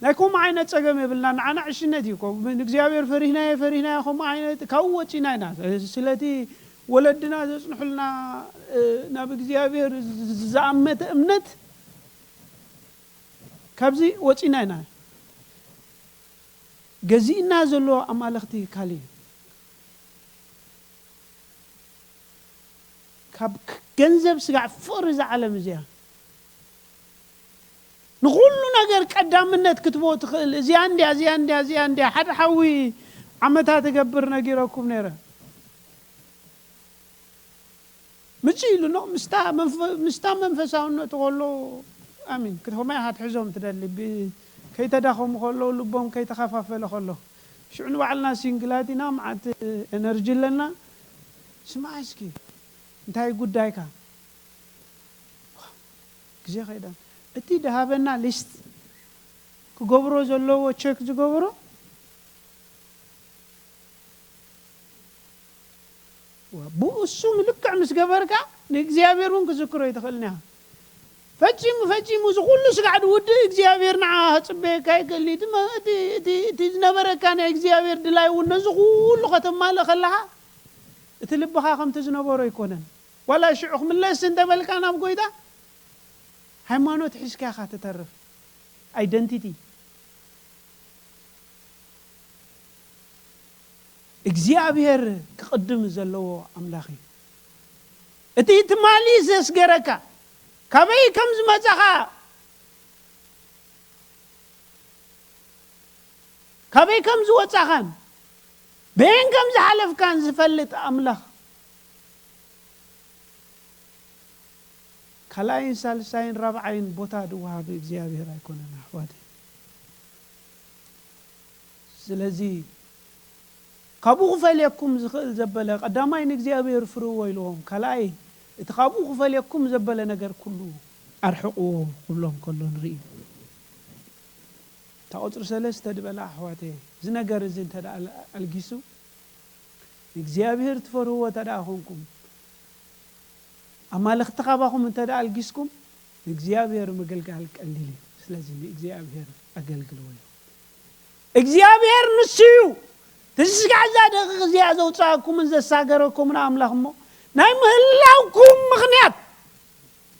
ናይ ከምኡ ዓይነት ጸገም የብልና። ንዓና ዕሽነት እዩ እኮ። ንእግዚኣብሔር ፈሪህናዮ፣ ፈሪህናዮ ከምኡ ዓይነት ካብኡ ወጺና ኢና። ስለቲ ወለድና ዘጽንሑልና፣ እ፣ ናብ እግዚኣብሔር ዝ-፣ ዝ-፣ ዝኣመተ እምነት ካብዚ ወጺና ኢና። ገዚእና ዘሎ ኣማልኽቲ ካልእ እዩ። ካብ ክ-፣ ገንዘብ ስጋዕ ፍቕሪ እዛ ዓለም እዚኣ ንኹሉ ነገር ቀዳምነት ክትቦ ትኽእል። እዚኣ እንድያ፣ እዚኣ እንድያ፣ እዚኣ እንድያ። ሓደ ሓዊ ዓመታት እገብር ነጊረኩም ነይረ። ምጽእ ኢሉ ኖ፣ ምስታ መንፈ-፣ ምስታ መንፈሳውነቱ ከሎ፣ ኣሚን፣ ክትኸማ ኢኻ ትሕዞም ትደሊ። ብ-፣ ከይተዳኸሙ ከሎ፣ ልቦም ከይተኸፋፈለ ከሎ። ሽዑ ንባዕልና ሲንግላት ኢና፣ መዓት ኤነርጂ ኣለና። ስማዕ እስኪ፣ እንታይ ጉዳይካ? ግዜ ከይዳ። እቲ ድሃበና ሊስት ክገብሮ ዘለዎ ቸክ ዝገብሮ ብእሱ ምልክዕ ምስ ገበርካ ንእግዚኣብሔር እውን ክዝክሮ ይትኽእል ኒኻ። ፈጺሙ ፈጺሙ እዚ ኩሉ ስጋዕ ድውድእ እግዚኣብሔር ንዓ ክጽበየካ ይክእል እዩ። እቲ መ- እቲ- እቲ- እቲ ዝነበረካ ናይ እግዚኣብሔር ድላይ እውን ነዚ ኩሉ ከተማልእ ከለኻ እቲ ልብኻ ከምቲ ዝነበሮ ኣይኮነን። ዋላ ሽዑ ክምለስ እንተበልካ ናብ ጎይታ ሃይማኖት ሒዝካ ኢኻ ትተርፍ። ኣይደንቲቲ እግዚኣብሔር ክቕድም ዘለዎ ኣምላኽ እዩ። እቲ ትማሊ ዘስገረካ ካበይ ከም ዝመጻኻ ካበይ ከም ዝወጻኻን በየን ከም ዝሓለፍካን ዝፈልጥ ኣምላኽ ካልኣይን ሳልሳይን ራብዓይን ቦታ ድወሃብ እግዚኣብሔር ኣይኮነን ኣሕዋተይ። ስለዚ ካብኡ ክፈልየኩም ዝኽእል ዘበለ ቀዳማይ ንእግዚኣብሔር ፍርዎ ኢልዎም፣ ካልኣይ እቲ ካብኡ ክፈልየኩም ዘበለ ነገር ኩሉ ኣርሕቕዎ ክብሎም ከሎ ንርኢ። እታ ቁፅሪ ሰለስተ ድበላ ኣሕዋተይ እዚ ነገር እዚ እንተ ደኣ ኣልጊሱ ንእግዚኣብሔር ትፈርህዎ እንተ ደኣ ኾንኩም ኣማልኽቲ ካባኹም እንተ ደኣ ኣልጊስኩም ንእግዚኣብሔር ምግልጋል ቀሊል እዩ። ስለዚ ንእግዚኣብሔር ኣገልግልዎ እዩ። እግዚኣብሔር ንሱ እዩ። እቲ ስጋዕ እዛ ደቂቕ እዚኣ ዘውፅኣኩምን ዘሳገረኩምን ኣምላኽ እሞ ናይ ምህላውኩም ምኽንያት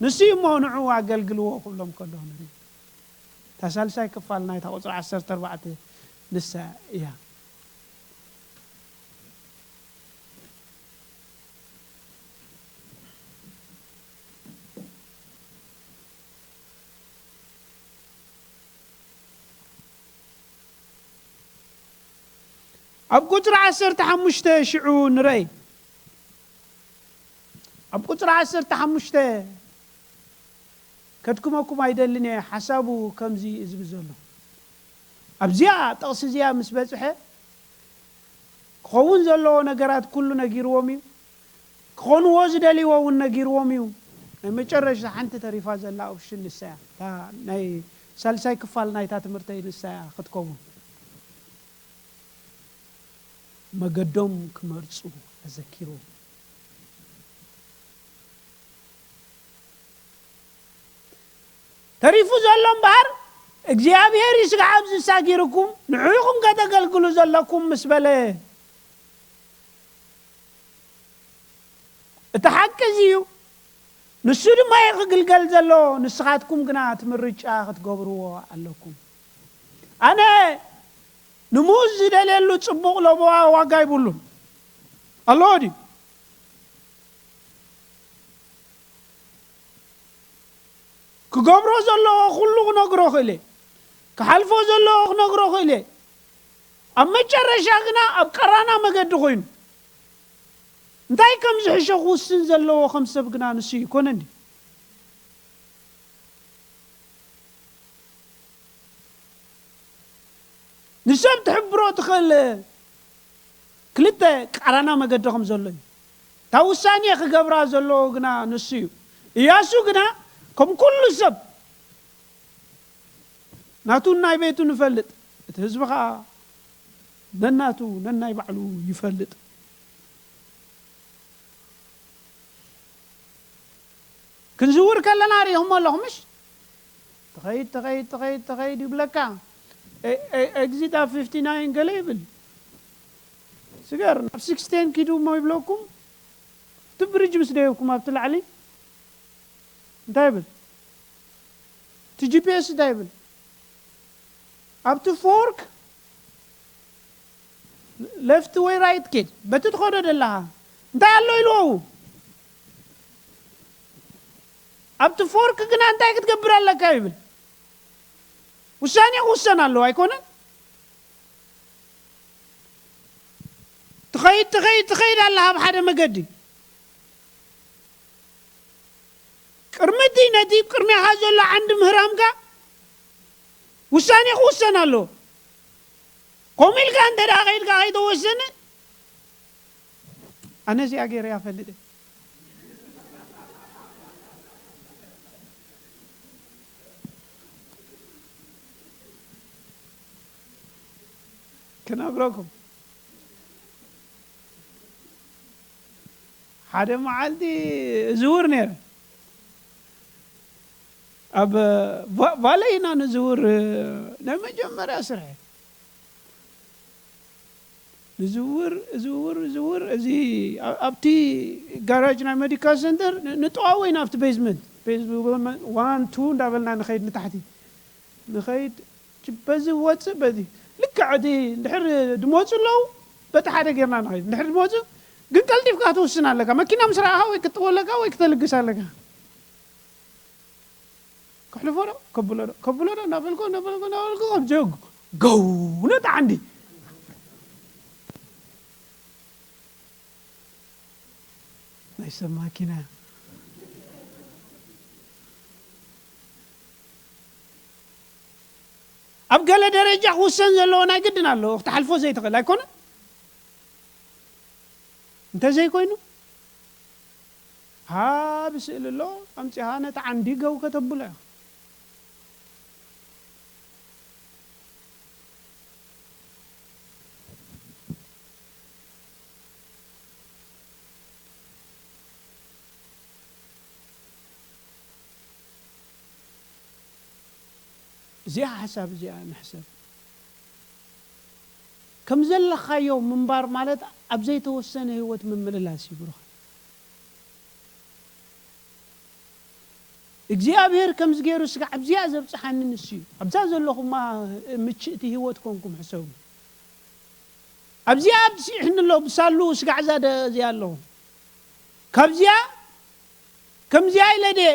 ንሱ እዩ እሞ ንዑ ኣገልግልዎ ክብሎም ከሎ ንርኢ። እታ ሳልሳይ ክፋል ናይታ ቁፅሪ ዓሰርተ ኣርባዕተ ንሳ እያ። ኣብ ቁፅሪ ዓሰርተ ሓሙሽተ ሽዑ ንረይ ኣብ ቁፅሪ ዓሰርተ ሓሙሽተ ከድክመኩም ኣይደልን እየ። ሓሳቡ ከምዚ እዩ ዝብል ዘሎ። ኣብዚኣ ጥቕሲ እዚኣ ምስ በፅሐ ክኸውን ዘለዎ ነገራት ኩሉ ነጊርዎም እዩ። ክኾንዎ ዝደልይዎ እውን ነጊርዎም እዩ። ናይ መጨረሻ ሓንቲ ተሪፋ ዘላ ኦፕሽን ንሳ እያ። እታ ናይ ሳልሳይ ክፋል ናይታ ትምህርተይ ንሳ እያ ክትከውን። መገዶም ክመርጹ ኣዘኪሩ። ተሪፉ ዘሎ እምበኣር እግዚኣብሔር ይስጋዕ ኣብዚ ሳጊርኩም ንዕኹም ከተገልግሉ ዘለኩም ምስ በለ እቲ ሓቂ እዚ እዩ። ንሱ ድማ እዩ ክግልገል ዘሎ፣ ንስኻትኩም ግና እቲ ምርጫ ክትገብርዎ ኣለኩም። ኣነ ንምኡዝ ዝደልየሉ ጽቡቕ ለበዋ ዋጋ ይብሉን ኣለዎ ድዩ? ክገብሮ ዘለዎ ኩሉ ክነግሮ ክእለ፣ ክሓልፎ ዘለዎ ክነግሮ ክእለ። ኣብ መጨረሻ ግና ኣብ ቀራና መገዲ ኮይኑ እንታይ ከም ዝሕሾ ክውስን ዘለዎ ከም ሰብ ግና ንሱ እዩ። ኮነ እንዲ ንሰብ ትሕብሮ ትኽእል ክልተ ቃራና መገዲ ከም ዘሎ እዩ። እታ ውሳኔ ክገብራ ዘለዎ ግና ንሱ እዩ። እያሱ ግና ከም ኩሉ ሰብ ናቱን ናይ ቤቱን ይፈልጥ፣ እቲ ህዝቢ ኸዓ ነናቱ ነናይ ባዕሉ ይፈልጥ። ክንዝውር ከለና ሪኢኹሞ ኣለኹም ምሽ? ትኸይድ ትኸይድ ትኸይድ ትኸይድ ይብለካ። ኤግዚት ኣብ ፊፍቲ ናይን ገለ ይብል። ስገር ናብ ሲክስቴን ኪዱ እሞ ይብለኩም። እቲ ብሪጅ ምስ ደየብኩም ኣብቲ ላዕሊ እንታይ ይብል? እቲ ጂ ፒ ኤስ እንታይ ይብል? ኣብቲ ፎርክ ሌፍት ወይ ራይት ኬድ በቲ ትኸዶ ዘለኻ እንታይ ኣሎ ኢልዎ? ኣብቲ ፎርክ ግና እንታይ ክትገብር ኣለካ ይብል። ውሳኔ ክውሰን ኣለዎ ኣይኮነን? ትኸይድ ትኸይድ ትኸይድ ኣላ ኣብ ሓደ መገዲ ቅድሚ እቲ ነቲ ቅድሚኻ ዘሎ ዓንዲ ምህራምካ ውሳኔ ክውሰን ኣለዎ። ከምኡ ኢልካ እንተ ደኣ ከይድካ ከይተወሰነ ኣነ እዚኣ ገይረ እያ ፈልጥ። ነግረኩም። ሓደ መዓልቲ እዝውር ነይረ። ኣብ ቫ-፣ ቫለ ኢና ንዝውር። ናይ መጀመርያ ስርሐ። ንዝውር፣ ዝውር፣ ዝውር፣ እዚ ኣ-፣ ኣብቲ ጋራጅ ናይ ሜዲካል ሰንተር ን-፣ ንጠዋወይ ናብቲ ቤዝመንት። ቤዝመንት ዋን፣ ቱ እንዳበልና ንኸይድ ንታሕቲ። ንኸይድ፣ ች-፣ በዚ ወፅእ፣ በዚ። ልክዕ እቲ እንድሕር ድመፁ ኣለዉ፣ በቲ ሓደ ጌርና ንኸይድ። እንድሕር ድመፁ፣ ግን ቀልጢፍካ ትውስን ኣለካ። መኪና ምስ ረኣኻ ወይ ክትጥወ ኣለካ ወይ ክተልግስ ኣለካ። ከሕልፎ ዶ? ከብሎ ዶ? ከብሎ ዶ? እናበልኩ፣ እናበልኩ፣ እናበልኩ፣ ከምዚ ገው ነታ ዓንዲ። ናይ ሰብ ማኪና። ኣብ ገለ ደረጃ ክውሰን ዘለዎ ናይ ግድን ኣለዎ። ክትሓልፎ ዘይትኽእል ኣይኮነን? እንተዘይኮይኑ፣ ሃ ብስእሊ ኣሎ፣ ኣምጺኻ ነቲ ዓንዲ ገው ከተብሎ ኢኻ። እዚኣ ሓሳብ እዚኣ ንሕሰብ። ከም ዘለኻዮ ምንባር ማለት ኣብ ዘይተወሰነ ህይወት ምምልላስ እዩ ብሩኻት። እግዚኣብሔር ከምዚ ገይሩ ስጋዕ ኣብዚኣ ዘብጽሓኒ ንሱ እዩ። ኣብዛ ዘለኹማ ምችእቲ ህይወት ኮንኩም ሕሰቡ። ኣብዚኣ ኣብጽሒኒ ኣሎ፣ ብሳሉ ስጋዕ እዛ ደ-፣ እዚኣ ኣለኹ። ካብዚኣ ከምዚኣ ኢለ ድየ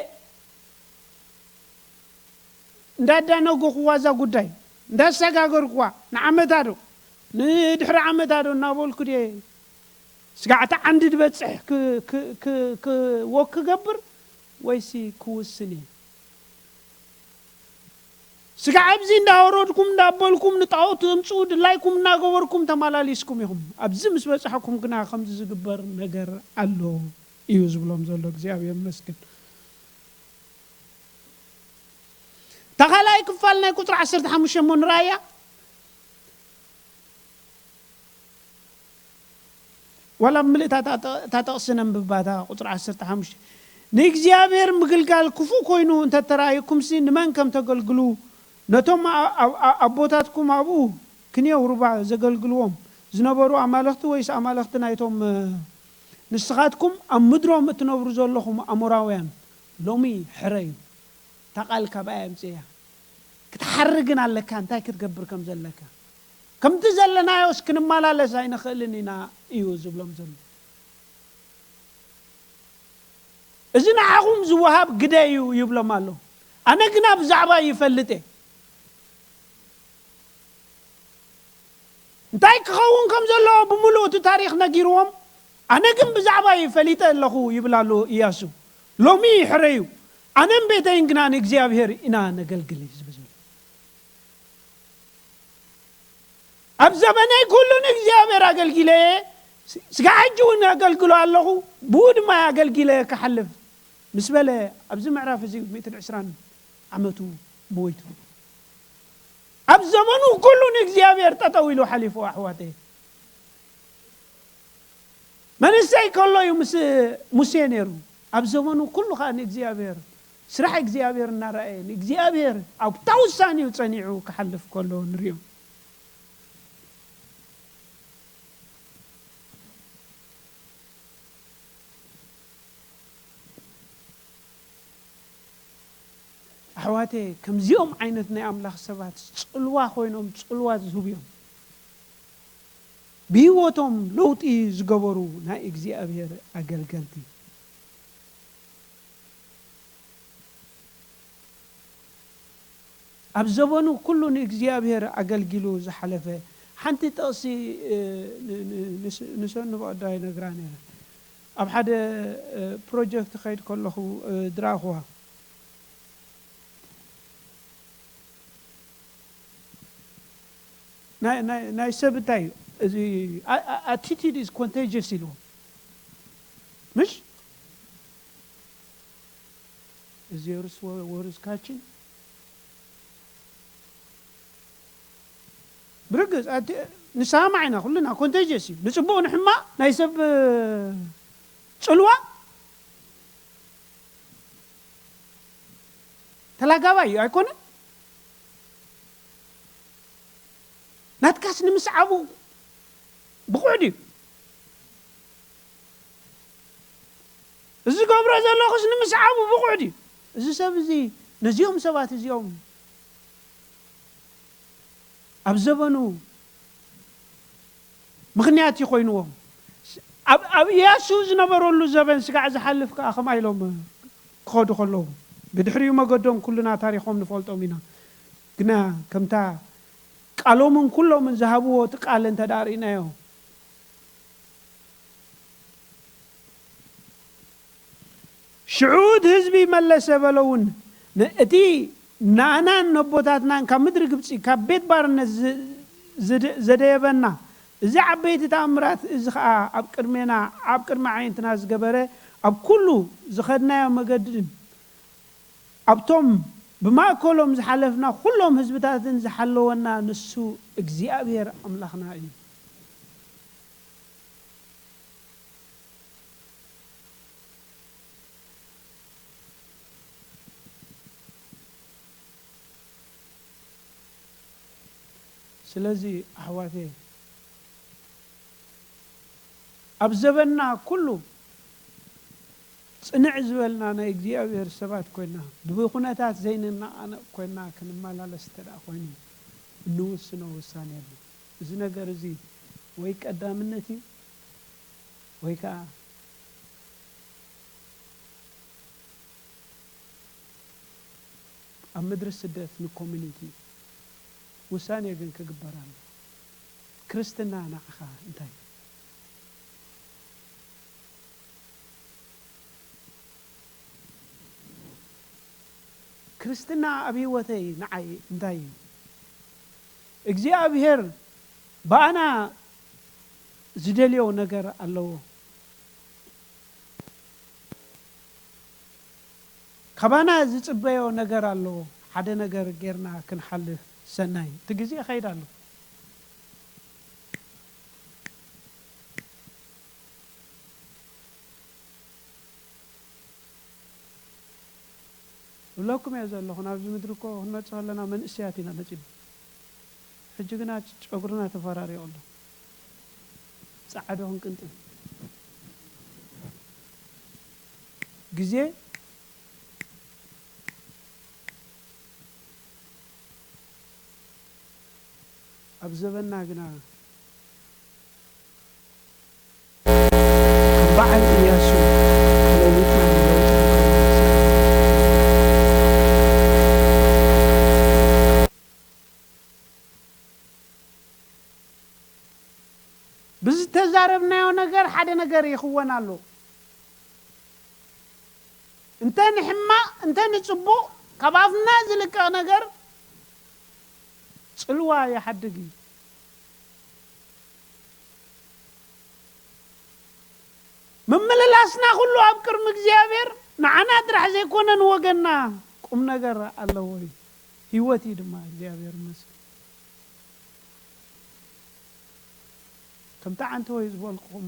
እንዳዳነጎኽዋ እዛ ጉዳይ፣ እንዳሰጋገርክዋ ንዓመታ ዶ፣ ንድሕሪ ዓመታ ዶ እናበልኩ ድየ ስጋዕቲ ዓንዲ ድበጽሕ ክ-፣ ክ-፣ ክ-፣ ክወ-፣ ክገብር ወይሲ ክውስን እየ? ስጋዕ ኣብዚ እንዳወረድኩም እንዳበልኩም ንጣኦት እምጽኡ ድላይኩም እናገበርኩም ተመላሊስኩም ኢኹም። ኣብዚ ምስ በጻሕኩም ግና ከምዚ ዝግበር ነገር ኣሎ እዩ ዝብሎም ዘሎ። እግዚኣብሔር ይመስገን። እታ ካልኣይ ክፋል ናይ ቁጽሪ ዓሰርተ ሓሙሽተ እሞ ንርኣያ። ዋላ ብምልእታ እታ ጠ-፣ እታ ጥቕሲ ነንብባ፣ እታ ቁጽሪ ዓሰርተ ሓሙሽተ። "ንእግዚኣብሔር ምግልጋል ክፉእ ኮይኑ እንተተራእየኩምሲ ንመን ከም ተገልግሉ፣ ነቶም ኣ-፣ ኣ-፣ ኣ-፣ ኣቦታትኩም ኣብኡ ክንየው ሩባ ዘገልግልዎም ዝነበሩ ኣማልኽቲ ወይስ ኣማልኽቲ ናይቶም፣ እ፣ ንስኻትኩም ኣብ ምድሮም እትነብሩ ዘለኹም ኣሞራውያን ሎሚ ሕረዩ?" እታ ቃል ካባኣ የምጽእያ። ክትሓሪ ግን ኣለካ፣ እንታይ ክትገብር ከም ዘለካ። ከምቲ ዘለናዮስ ክንመላለስ ኣይንኽእልን ኢና እዩ ዝብሎም ዘሎ። "እዚ ንዓኹም ዝወሃብ ግደ እዩ" ይብሎም ኣሎ። "ኣነ ግና ብዛዕባ ይፈልጥ እየ" እንታይ ክኸውን ከም ዘለዎ ብምሉእ እቲ ታሪኽ ነጊርዎም፣ ኣነ ግን ብዛዕባ ፈሊጠ ኣለኹ ይብል ኣሎ ኢያሱ። ሎሚ ሕረዩ፣ ኣነን ቤተይን ግና ንእግዚኣብሔር ኢና ነገልግል እዩ ዝብል ዘሎ። ኣብ ዘመነይ ኩሉ ንእግዚኣብሔር ኣገልጊለ እየ፣ ስ-፣ ስጋዕ ሕጂ እውን ኣገልግሎ ኣለኹ፣ ብኡ ድማ ኣገልጊለ ክሓልፍ ምስ በለ፣ ኣብዚ ምዕራፍ እዚ ሚእትን ዕስራን ዓመቱ ሞይቱ። ኣብ ዘመኑ ኩሉ ንእግዚኣብሔር ጠጠው ኢሉ ሓሊፉ፣ ኣሕዋተይ። መንእሰይ ከሎ እዩ ምስ ሙሴ ነይሩ። ኣብ ዘመኑ ኩሉ ኸኣ ንእግዚኣብሔር፣ ስራሕ እግዚኣብሔር እናረኣየ፣ ንእግዚኣብሔር ኣብታ ውሳኔኡ ጸኒዑ ክሓልፍ ከሎ ንሪኦ። ኣሕዋተይ፣ ከምዚኦም ዓይነት ናይ ኣምላኽ ሰባት ጽልዋ ኮይኖም ጽልዋ ዝህቡ እዮም። ብህይወቶም ለውጢ ዝገበሩ ናይ እግዚኣብሔር ኣገልገልቲ። ኣብ ዘበኑ ኩሉ ንእግዚኣብሔር ኣገልጊሉ ዝሓለፈ፣ ሓንቲ ጥቕሲ፣ እ፣ ን-፣ ን-፣ ንስ-፣ ንሰኑ ብቐዳይ ነግራ ነይረ። ኣብ ሓደ፣ እ፣ ፕሮጀክት ከይድ ከለኹ፣ እ፣ ዝረኣኹዋ። ናይ፣ ናይ፣ ናይ ሰብ እንታይ እዩ? እዚ፣ ኣ-፣ ኣ-፣ attitude is contagious ኢልዎ። ምሽ? እዚ ርስ ወ-፣ ወርስ ካችን። ብርግጽ፣ ኣቲ-፣ ንሰማማዕ ኢና ኩልና፣ ኮንቴጅየስ እዩ። ንጽቡቕ ንሕማቕ ናይ ሰብ ጽልዋ ተላጋባይ እዩ ኣይኮነን። ናትካስ ንምስዓቡ ብቑዕ ድዩ? እዚ ገብሮ ዘለኹስ ንምስዓቡ ብቑዕ ድዩ? እዚ ሰብ እዚ ነዚኦም ሰባት እዚኦም ኣብ ዘበኑ ምኽንያት እዩ ኮይንዎም። ኣብ ኣብ ኢያሱ ዝነበረሉ ዘበን ስጋዕ ዝሓልፍ ከኣ ከምኣ ኢሎም ክኸዱ ከለዉ፣ ብድሕሪኡ መገዶም ኩልና ታሪኾም ንፈልጦም ኢና። ግና ከምታ ቃሎምን ኩሎምን ዝሃብዎ እቲ ቃል እንተ ደኣ ርኢናዮ፣ ሽዑ እቲ ህዝቢ መለሰ በለውን፣ እቲ ንኣናን ነቦታትናን ካብ ምድሪ ግብጺ ካብ ቤት ባርነት ዘደየበና፣ እዚ ዓበይቲ ተኣምራት እዚ ኸኣ ኣብ ቅድሜና ኣብ ቅድሚ ኣዒንትና ዝገበረ፣ ኣብ ኩሉ ዝኸድናዮ መገድን ኣብቶም ብማእከሎም ዝሓለፍና ኩሎም ህዝብታትን ዝሓለወና ንሱ እግዚኣብሔር ኣምላኽና እዩ። ስለዚ ኣሕዋተየ፣ ኣብ ዘበንና ኩሉ ጽንዕ ዝበልና ናይ እግዚኣብሔር ሰባት ኮይና፣ ብኹነታት ዘይንነቓነቕ ኮይና ክንመላለስ እንተ ደኣ ኮይኑ፣ እንውስኖ ውሳኔ ኣሎ። እዚ ነገር እዚ ወይ ቀዳምነት እዩ ወይ ከኣ ኣብ ምድሪ ስደት ንኮሚኒቲ ውሳኔ ግን ክግበር ኣሎ። ክርስትና ንዓኻ እንታይ እዩ? ክርስትና ኣብ ህይወተይ ንዓይ እንታይ እዩ? እግዚኣብሔር ብኣና ዝደልዮ ነገር ኣለዎ። ካባና ዝጽበዮ ነገር ኣለዎ። ሓደ ነገር ጌርና ክንሓልፍ ሰናይ። እቲ ግዜ ይኸይድ ኣሎ። እብለኩም እየ ዘለኹ፣ ናብዚ ምድሪ እኮ ክንመጽእ ከለና መንእሰያት ኢና መጺና። ሕጂ ግና ጨጉርና ተፈራሪቑ ኣሎ። ጸዓዱ ክንቅንጥን። ግዜ ኣብ ዘበንና ግና ከም በዓል ኢያሱ ለዊጥና ንለውጥ ብዝተዛረብናዮ ነገር ሓደ ነገር ይኽወን ኣሎ። እንተ ንሕማቕ እንተ ንጽቡቕ ካብ ኣፍና ዝልቀቕ ነገር ጽልዋ ይሓድግ እዩ። ምምልላስና ኩሉ ኣብ ቅድሚ እግዚኣብሔር ንዓና ጥራሕ ዘይኮነ ንወገንና ቁም ነገር ኣለዎ እዩ። ህይወት እዩ ድማ። እግዚኣብሔር ይመስገን። ከምቲ ዓንተወይ ዝበልኩኹም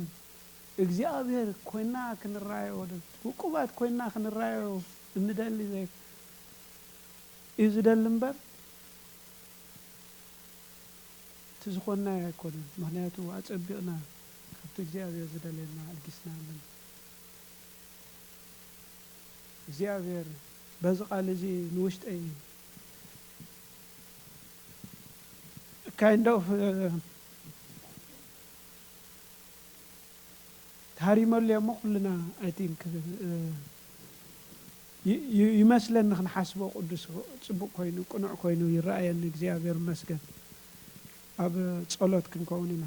እግዚኣብሔር ኮይና ክንራዮ፣ ውቁባት ኮይና ክንራዮ እንደሊ ዘይ-፣ እዩ ዝደሊ እምበር፣ እቲ ዝኾንናዮ ኣይኮነን። ምኽንያቱ ኣጸቢቕና ካብቲ እግዚኣብሔር ዝደልየና ኣልጊስና ኣለና። እግዚኣብሔር በዚ ቃል እዚ ንውሽጠይ kind of ተሃሪመሉ እየ እሞ ኩልና I think ይ- ይ- ይመስለኒ ክንሓስቦ ቅዱስ ጽቡቕ ኮይኑ ቅኑዕ ኮይኑ ይረኣየኒ። እግዚኣብሔር ይመስገን። ኣብ ጸሎት ክንከውን ኢና።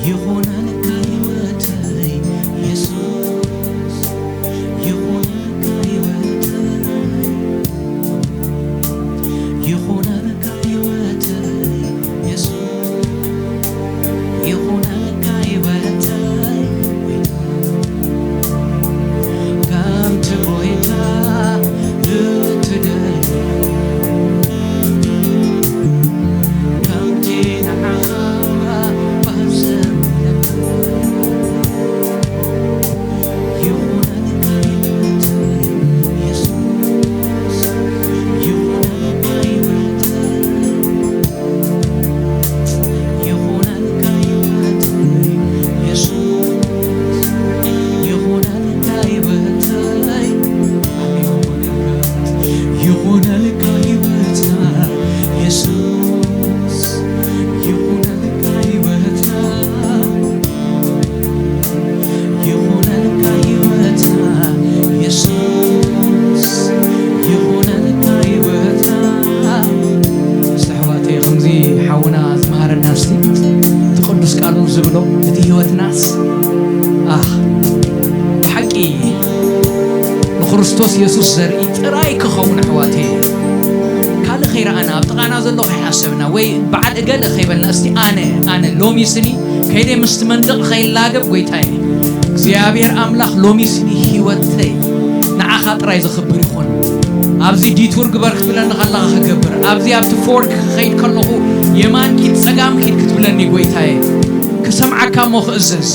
ይኹነልካ ህይወተይ የሱስ፣ ይኹነልካ ህይወተይ፣ ይኹነልካ ህይወተይ የሱስ፣ ይኹነልካ ህይወተይ። ከምቲ ጎይታ እትደሊ፣ ከምቲ ንዓኻ ባሰብ ይኹነልካ ህይወተይ የሱስ፣ ይኹነልካ ህይወተይ። ይኹነልካ ህይወተይ የሱስ፣ ይኹነልካ ህይወተይ። ይኹነልካ ህይወተይ የሱስ፣ ይኹነልካ ህይወተይ። ይኹነልካ ህይወትና የሱስ፣ ይኹነልካ ህይወትና። እስቲ ኣሕዋተይ፣ ከምዚ ሓውና ዝመሃረና እስቲ እቲ ቅዱስ ቃሉ ዝብሎ፣ እቲ ህይወትናስ፣ ኣህ፣ ብሓቂ ንክርስቶስ የሱስ ዘርኢ ጥራይ ክኸውን፣ ኣሕዋተይ፣ ካልእ ከይረኣና፣ ኣብ ጥቓና ዘሎ ከይሓሰብና፣ ወይ በዓል እገለ ከይበልና፣ እስቲ ኣነ፣ ኣነ ሎሚ ስኒ ከይደ ምስቲ መንደቕ ከይላገብ፣ ጎይታየ እግዚኣብሔር ኣምላኽ፣ ሎሚ ስኒ ህይወተይ ንዓኻ ጥራይ ዝኽብር ይኹን። ኣብዚ ዲቱር ግበር ክትብለኒ ከለኻ ክገብር፣ ኣብዚ ኣብቲ ፎርክ ክኸይድ ከለኹ የማን ኪድ ጸጋም ኪድ ክትብለኒ፣ ጎይታየ፣ ክሰምዓካ እሞ ክእዘዝ።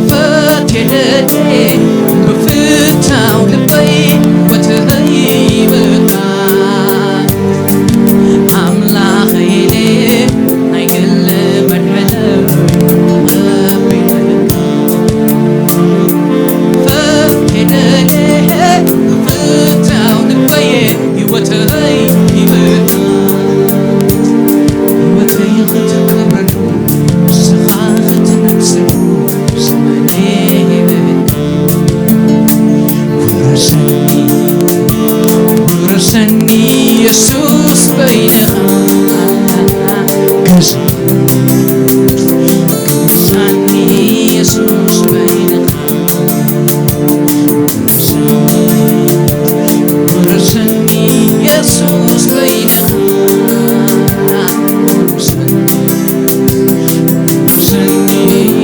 ፈትየለይ ብፍታው ልበይ ወትረይ በቃ ኣምላኸይ ኢለ ናይ ግል መድሕነይ ቀቢለ። ፈትየለይ ብፍታው ልበይ ህይወተይ ይበልካ፣ ህይወተይ ክትከብረሉ፣ ንስኻ ክትነግሰሉ፣ ዘመነይ ይበልካ። ውረሰኒ፣ ውረሰኒ የሱስ በይንኻ፣ ገዛኒ፣ ገዛኒ የሱስ በይንኻ። ውረሰኒ የሱስ በይንኻ፣ ውረሰኒ፣ ውረሰኒ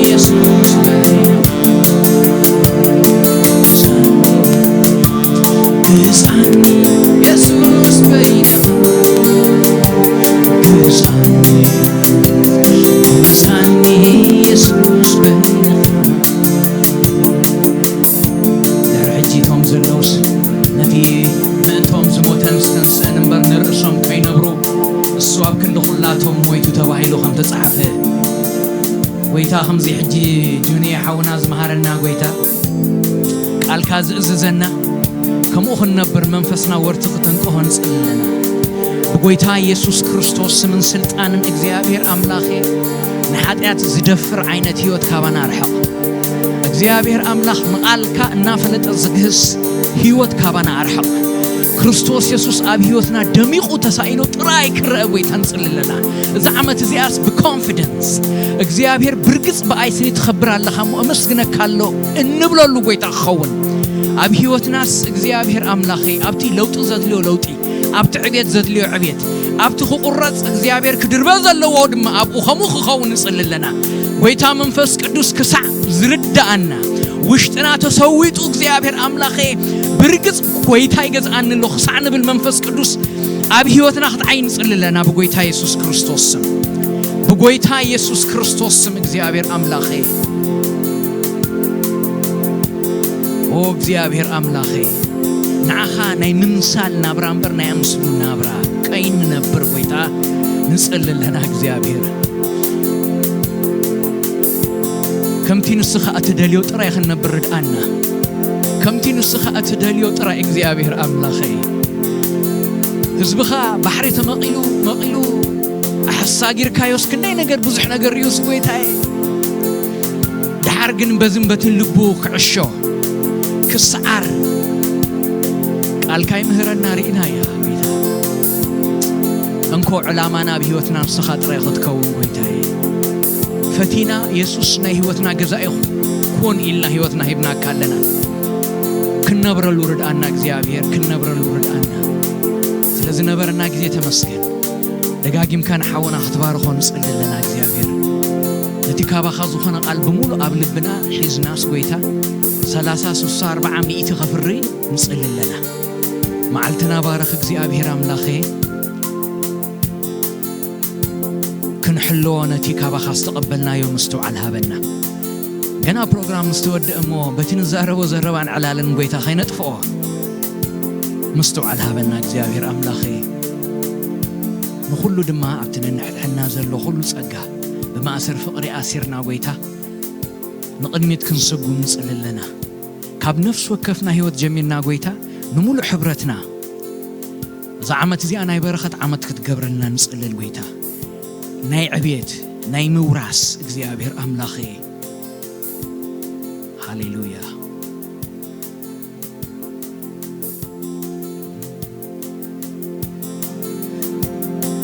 የሱስ በይንኻ፣ ግዛኒ፣ ግዛኒ የሱስ በይንኻ፣ ግዛኒ፣ ግዛኒ የሱስ በይንኻ። ድሕሪ ሕጂ እቶም ዘለውስ ነቲ ምእንቶም ዝሞተን ዝተንስአን እምበር ንርእሶም ከይነብሩ እሱ ኣብ ክንዲ ኩላቶም ሞይቱ ተባሂሉ ከም ተጻሕፈ። ጎይታ ከምዚ ሕጂ ጆኒ ሓውና ዝመሃረና ጎይታ ቃልካ ዝእዝዘና ከምኡ ክንነብር መንፈስና ወርቲ ክተንቅሆ ንጽሊ ኣለና። ብጎይታ የሱስ ክርስቶስ ስምን ስልጣንን እግዚኣብሔር ኣምላኸ ንሓጢኣት ዝደፍር ዓይነት ህይወት ካባና ኣርሕቕ። እግዚኣብሔር ኣምላኽ ንቓልካ እናፈለጠ ዝግህስ ህይወት ካባና ኣርሕቕ። ክርስቶስ የሱስ ኣብ ህይወትና ደሚቑ ተሳኢሉ ጥራይ ክረአ ጎይታ ንጽሊ ኣለና። እዛ ዓመት እዚኣስ ብኮንፊደንስ እግዚኣብሔር ብርግጽ ብኣይ ስኒ ትኸብር ኣለኻ እሞ ኣመስግነካ ኣሎ እንብለሉ ጎይታ ክኸውን። ኣብ ህይወትናስ እግዚኣብሔር ኣምላኸይ ኣብቲ ለውጢ ዘድልዮ ለውጢ፣ ኣብቲ ዕብየት ዘድልዮ ዕብየት፣ ኣብቲ ክቑረጽ እግዚኣብሔር ክድርበ ዘለዎ ድማ ኣብኡ ከምኡ ክኸውን ንጽሊ ኣለና። ጎይታ መንፈስ ቅዱስ ክሳዕ ዝርድኣና፣ ውሽጥና ተሰዊጡ እግዚኣብሔር ኣምላኸ ብርግጽ ጎይታ ይገዝኣኒ ኣሎ ክሳዕ ንብል መንፈስ ቅዱስ ኣብ ህይወትና ክትዓይ ንጽሊ ኣለና ብጎይታ የሱስ ክርስቶስ ስም። ብጎይታ የሱስ ክርስቶስ ስም እግዚኣብሔር ኣምላኸ። ኦ እግዚኣብሔር ኣምላኸ፣ ንዓኻ ናይ ምምሳል ናብራ እምበር ናይ ኣምስሉ ናብራ ቀይንነብር ጎይታ ንጽሊ ኣለና እግዚኣብሔር። ከምቲ ንስኻ እትደልዮ ጥራይ ክንነብር ርድኣና። ከምቲ ንስኻ እትደልዮ ጥራይ እግዚኣብሔር ኣምላኸይ። ህዝብኻ ባሕሪ ተመቒሉ መቒሉ ኣሕሳጊርካዮስ ክንደይ ነገር ብዙሕ ነገር ርዩስ ጎይታየ። ደሓር ግን በዝን በትን ልቡ ክዕሾ ክሰዓር ቃልካ ይምህረና ርኢናያ ጎይታ። እንኮ ዕላማና ኣብ ህይወትና ንስኻ ጥራይ ክትከውን ጎይታየ። ፈቲና የሱስ ናይ ህይወትና ገዛኢ ኩን ኢልና ህይወትና ሂብናካ ኣለና። ክንነብረሉ ርድኣና እግዚኣብሔር፣ ክንነብረሉ ርድኣና። ስለ ዝነበረና ግዜ ተመስገን። ደጋጊምካ ንሓውና ክትባርኾ ንጽሊ ኣለና እግዚኣብሔር። ነቲ ካባኻ ዝኾነ ቃል ብምሉእ ኣብ ልብና ሒዝናስ ጎይታ፣ ሰላሳ፣ ስሳ፣ ኣርብዓ፣ ሚእቲ ከፍሪ ንጽሊ ኣለና። መዓልትና ባረኽ እግዚኣብሔር ኣምላኸ። ክንሕልዎ ነቲ ካባኻ ዝተቐበልናዮ ምስትውዓል ሃበና። ገና ፕሮግራም ምስ ተወድአ እሞ በቲ ንዛረቦ ዘረባን ዕላልን ጎይታ ከይነጥፍኦ ምስትውዓል ሃበና እግዚኣብሔር ኣምላኸ። ንኹሉ ድማ ኣብቲ ነንሕድሕድና ዘሎ ኩሉ ጸጋ ብማእሰር ፍቕሪ ኣሲርና ጎይታ ንቕድሚት ክንስጉም ንጽሊ ኣለና። ካብ ነፍሲ ወከፍና ህይወት ጀሚርና ጎይታ ንምሉእ ሕብረትና እዛ ዓመት እዚኣ ናይ በረኸት ዓመት ክትገብረልና ንጽልል ጎይታ። ናይ ዕብየት ናይ ምውራስ እግዚኣብሔር ኣምላኸ። ሃሌሉያ።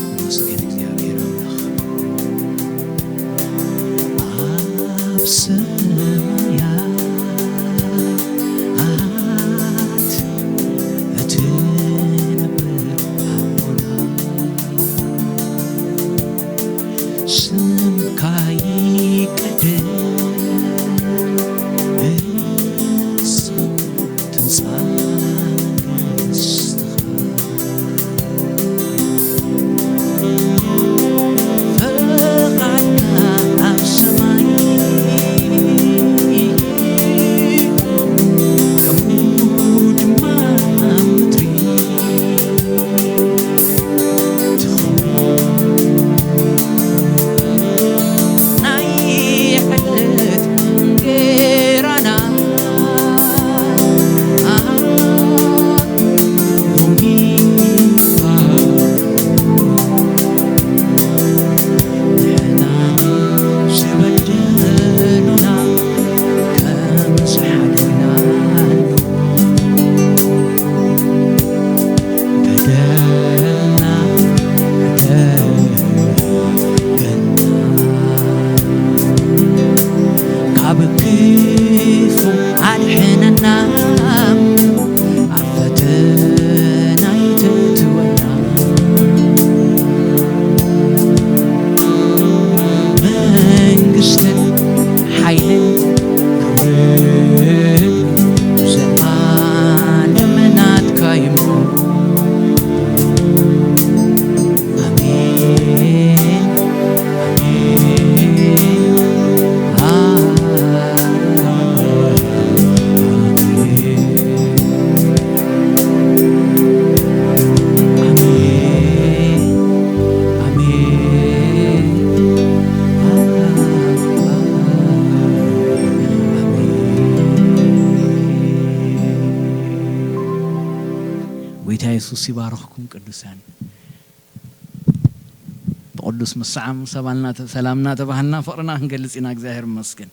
ተመስገን እግዚኣብሔር ኣምላኽ። ኣብ ሰማያት እትነብር ኣቦና፣ ስምካ ይቀደስ፣ ትምጻእ መንግስትኻ፣ ፈቓድካ ኣብ ሰማይ ከምኡ ድማ ኣብ ምድሪ ትኹን። ናይ ዕለት እንጌራና ሎሚ ንሕና ዝበደሉና ከም ዝሓደግና በደልና ተገና፣ ካብ ክፉ ኣድሕነና፣ ኣብ ፈተና ኣይተእትወና። መንግስትን ሓይልን ክብርን ዘኣለመ ናትካ እዮም። ኣሜን፣ ኣሜን፣ ኣሜን። ኣሜን፣ ኣሜን። ጎይታ የሱስ ይባርኽኩም ቅዱሳን። ብቅዱስ ምስዓም ሰባልና ተ-፣ ሰላምና ተባህልና ፍቕርና ክንገልጽ ኢና። እግዚኣብሔር ይመስገን።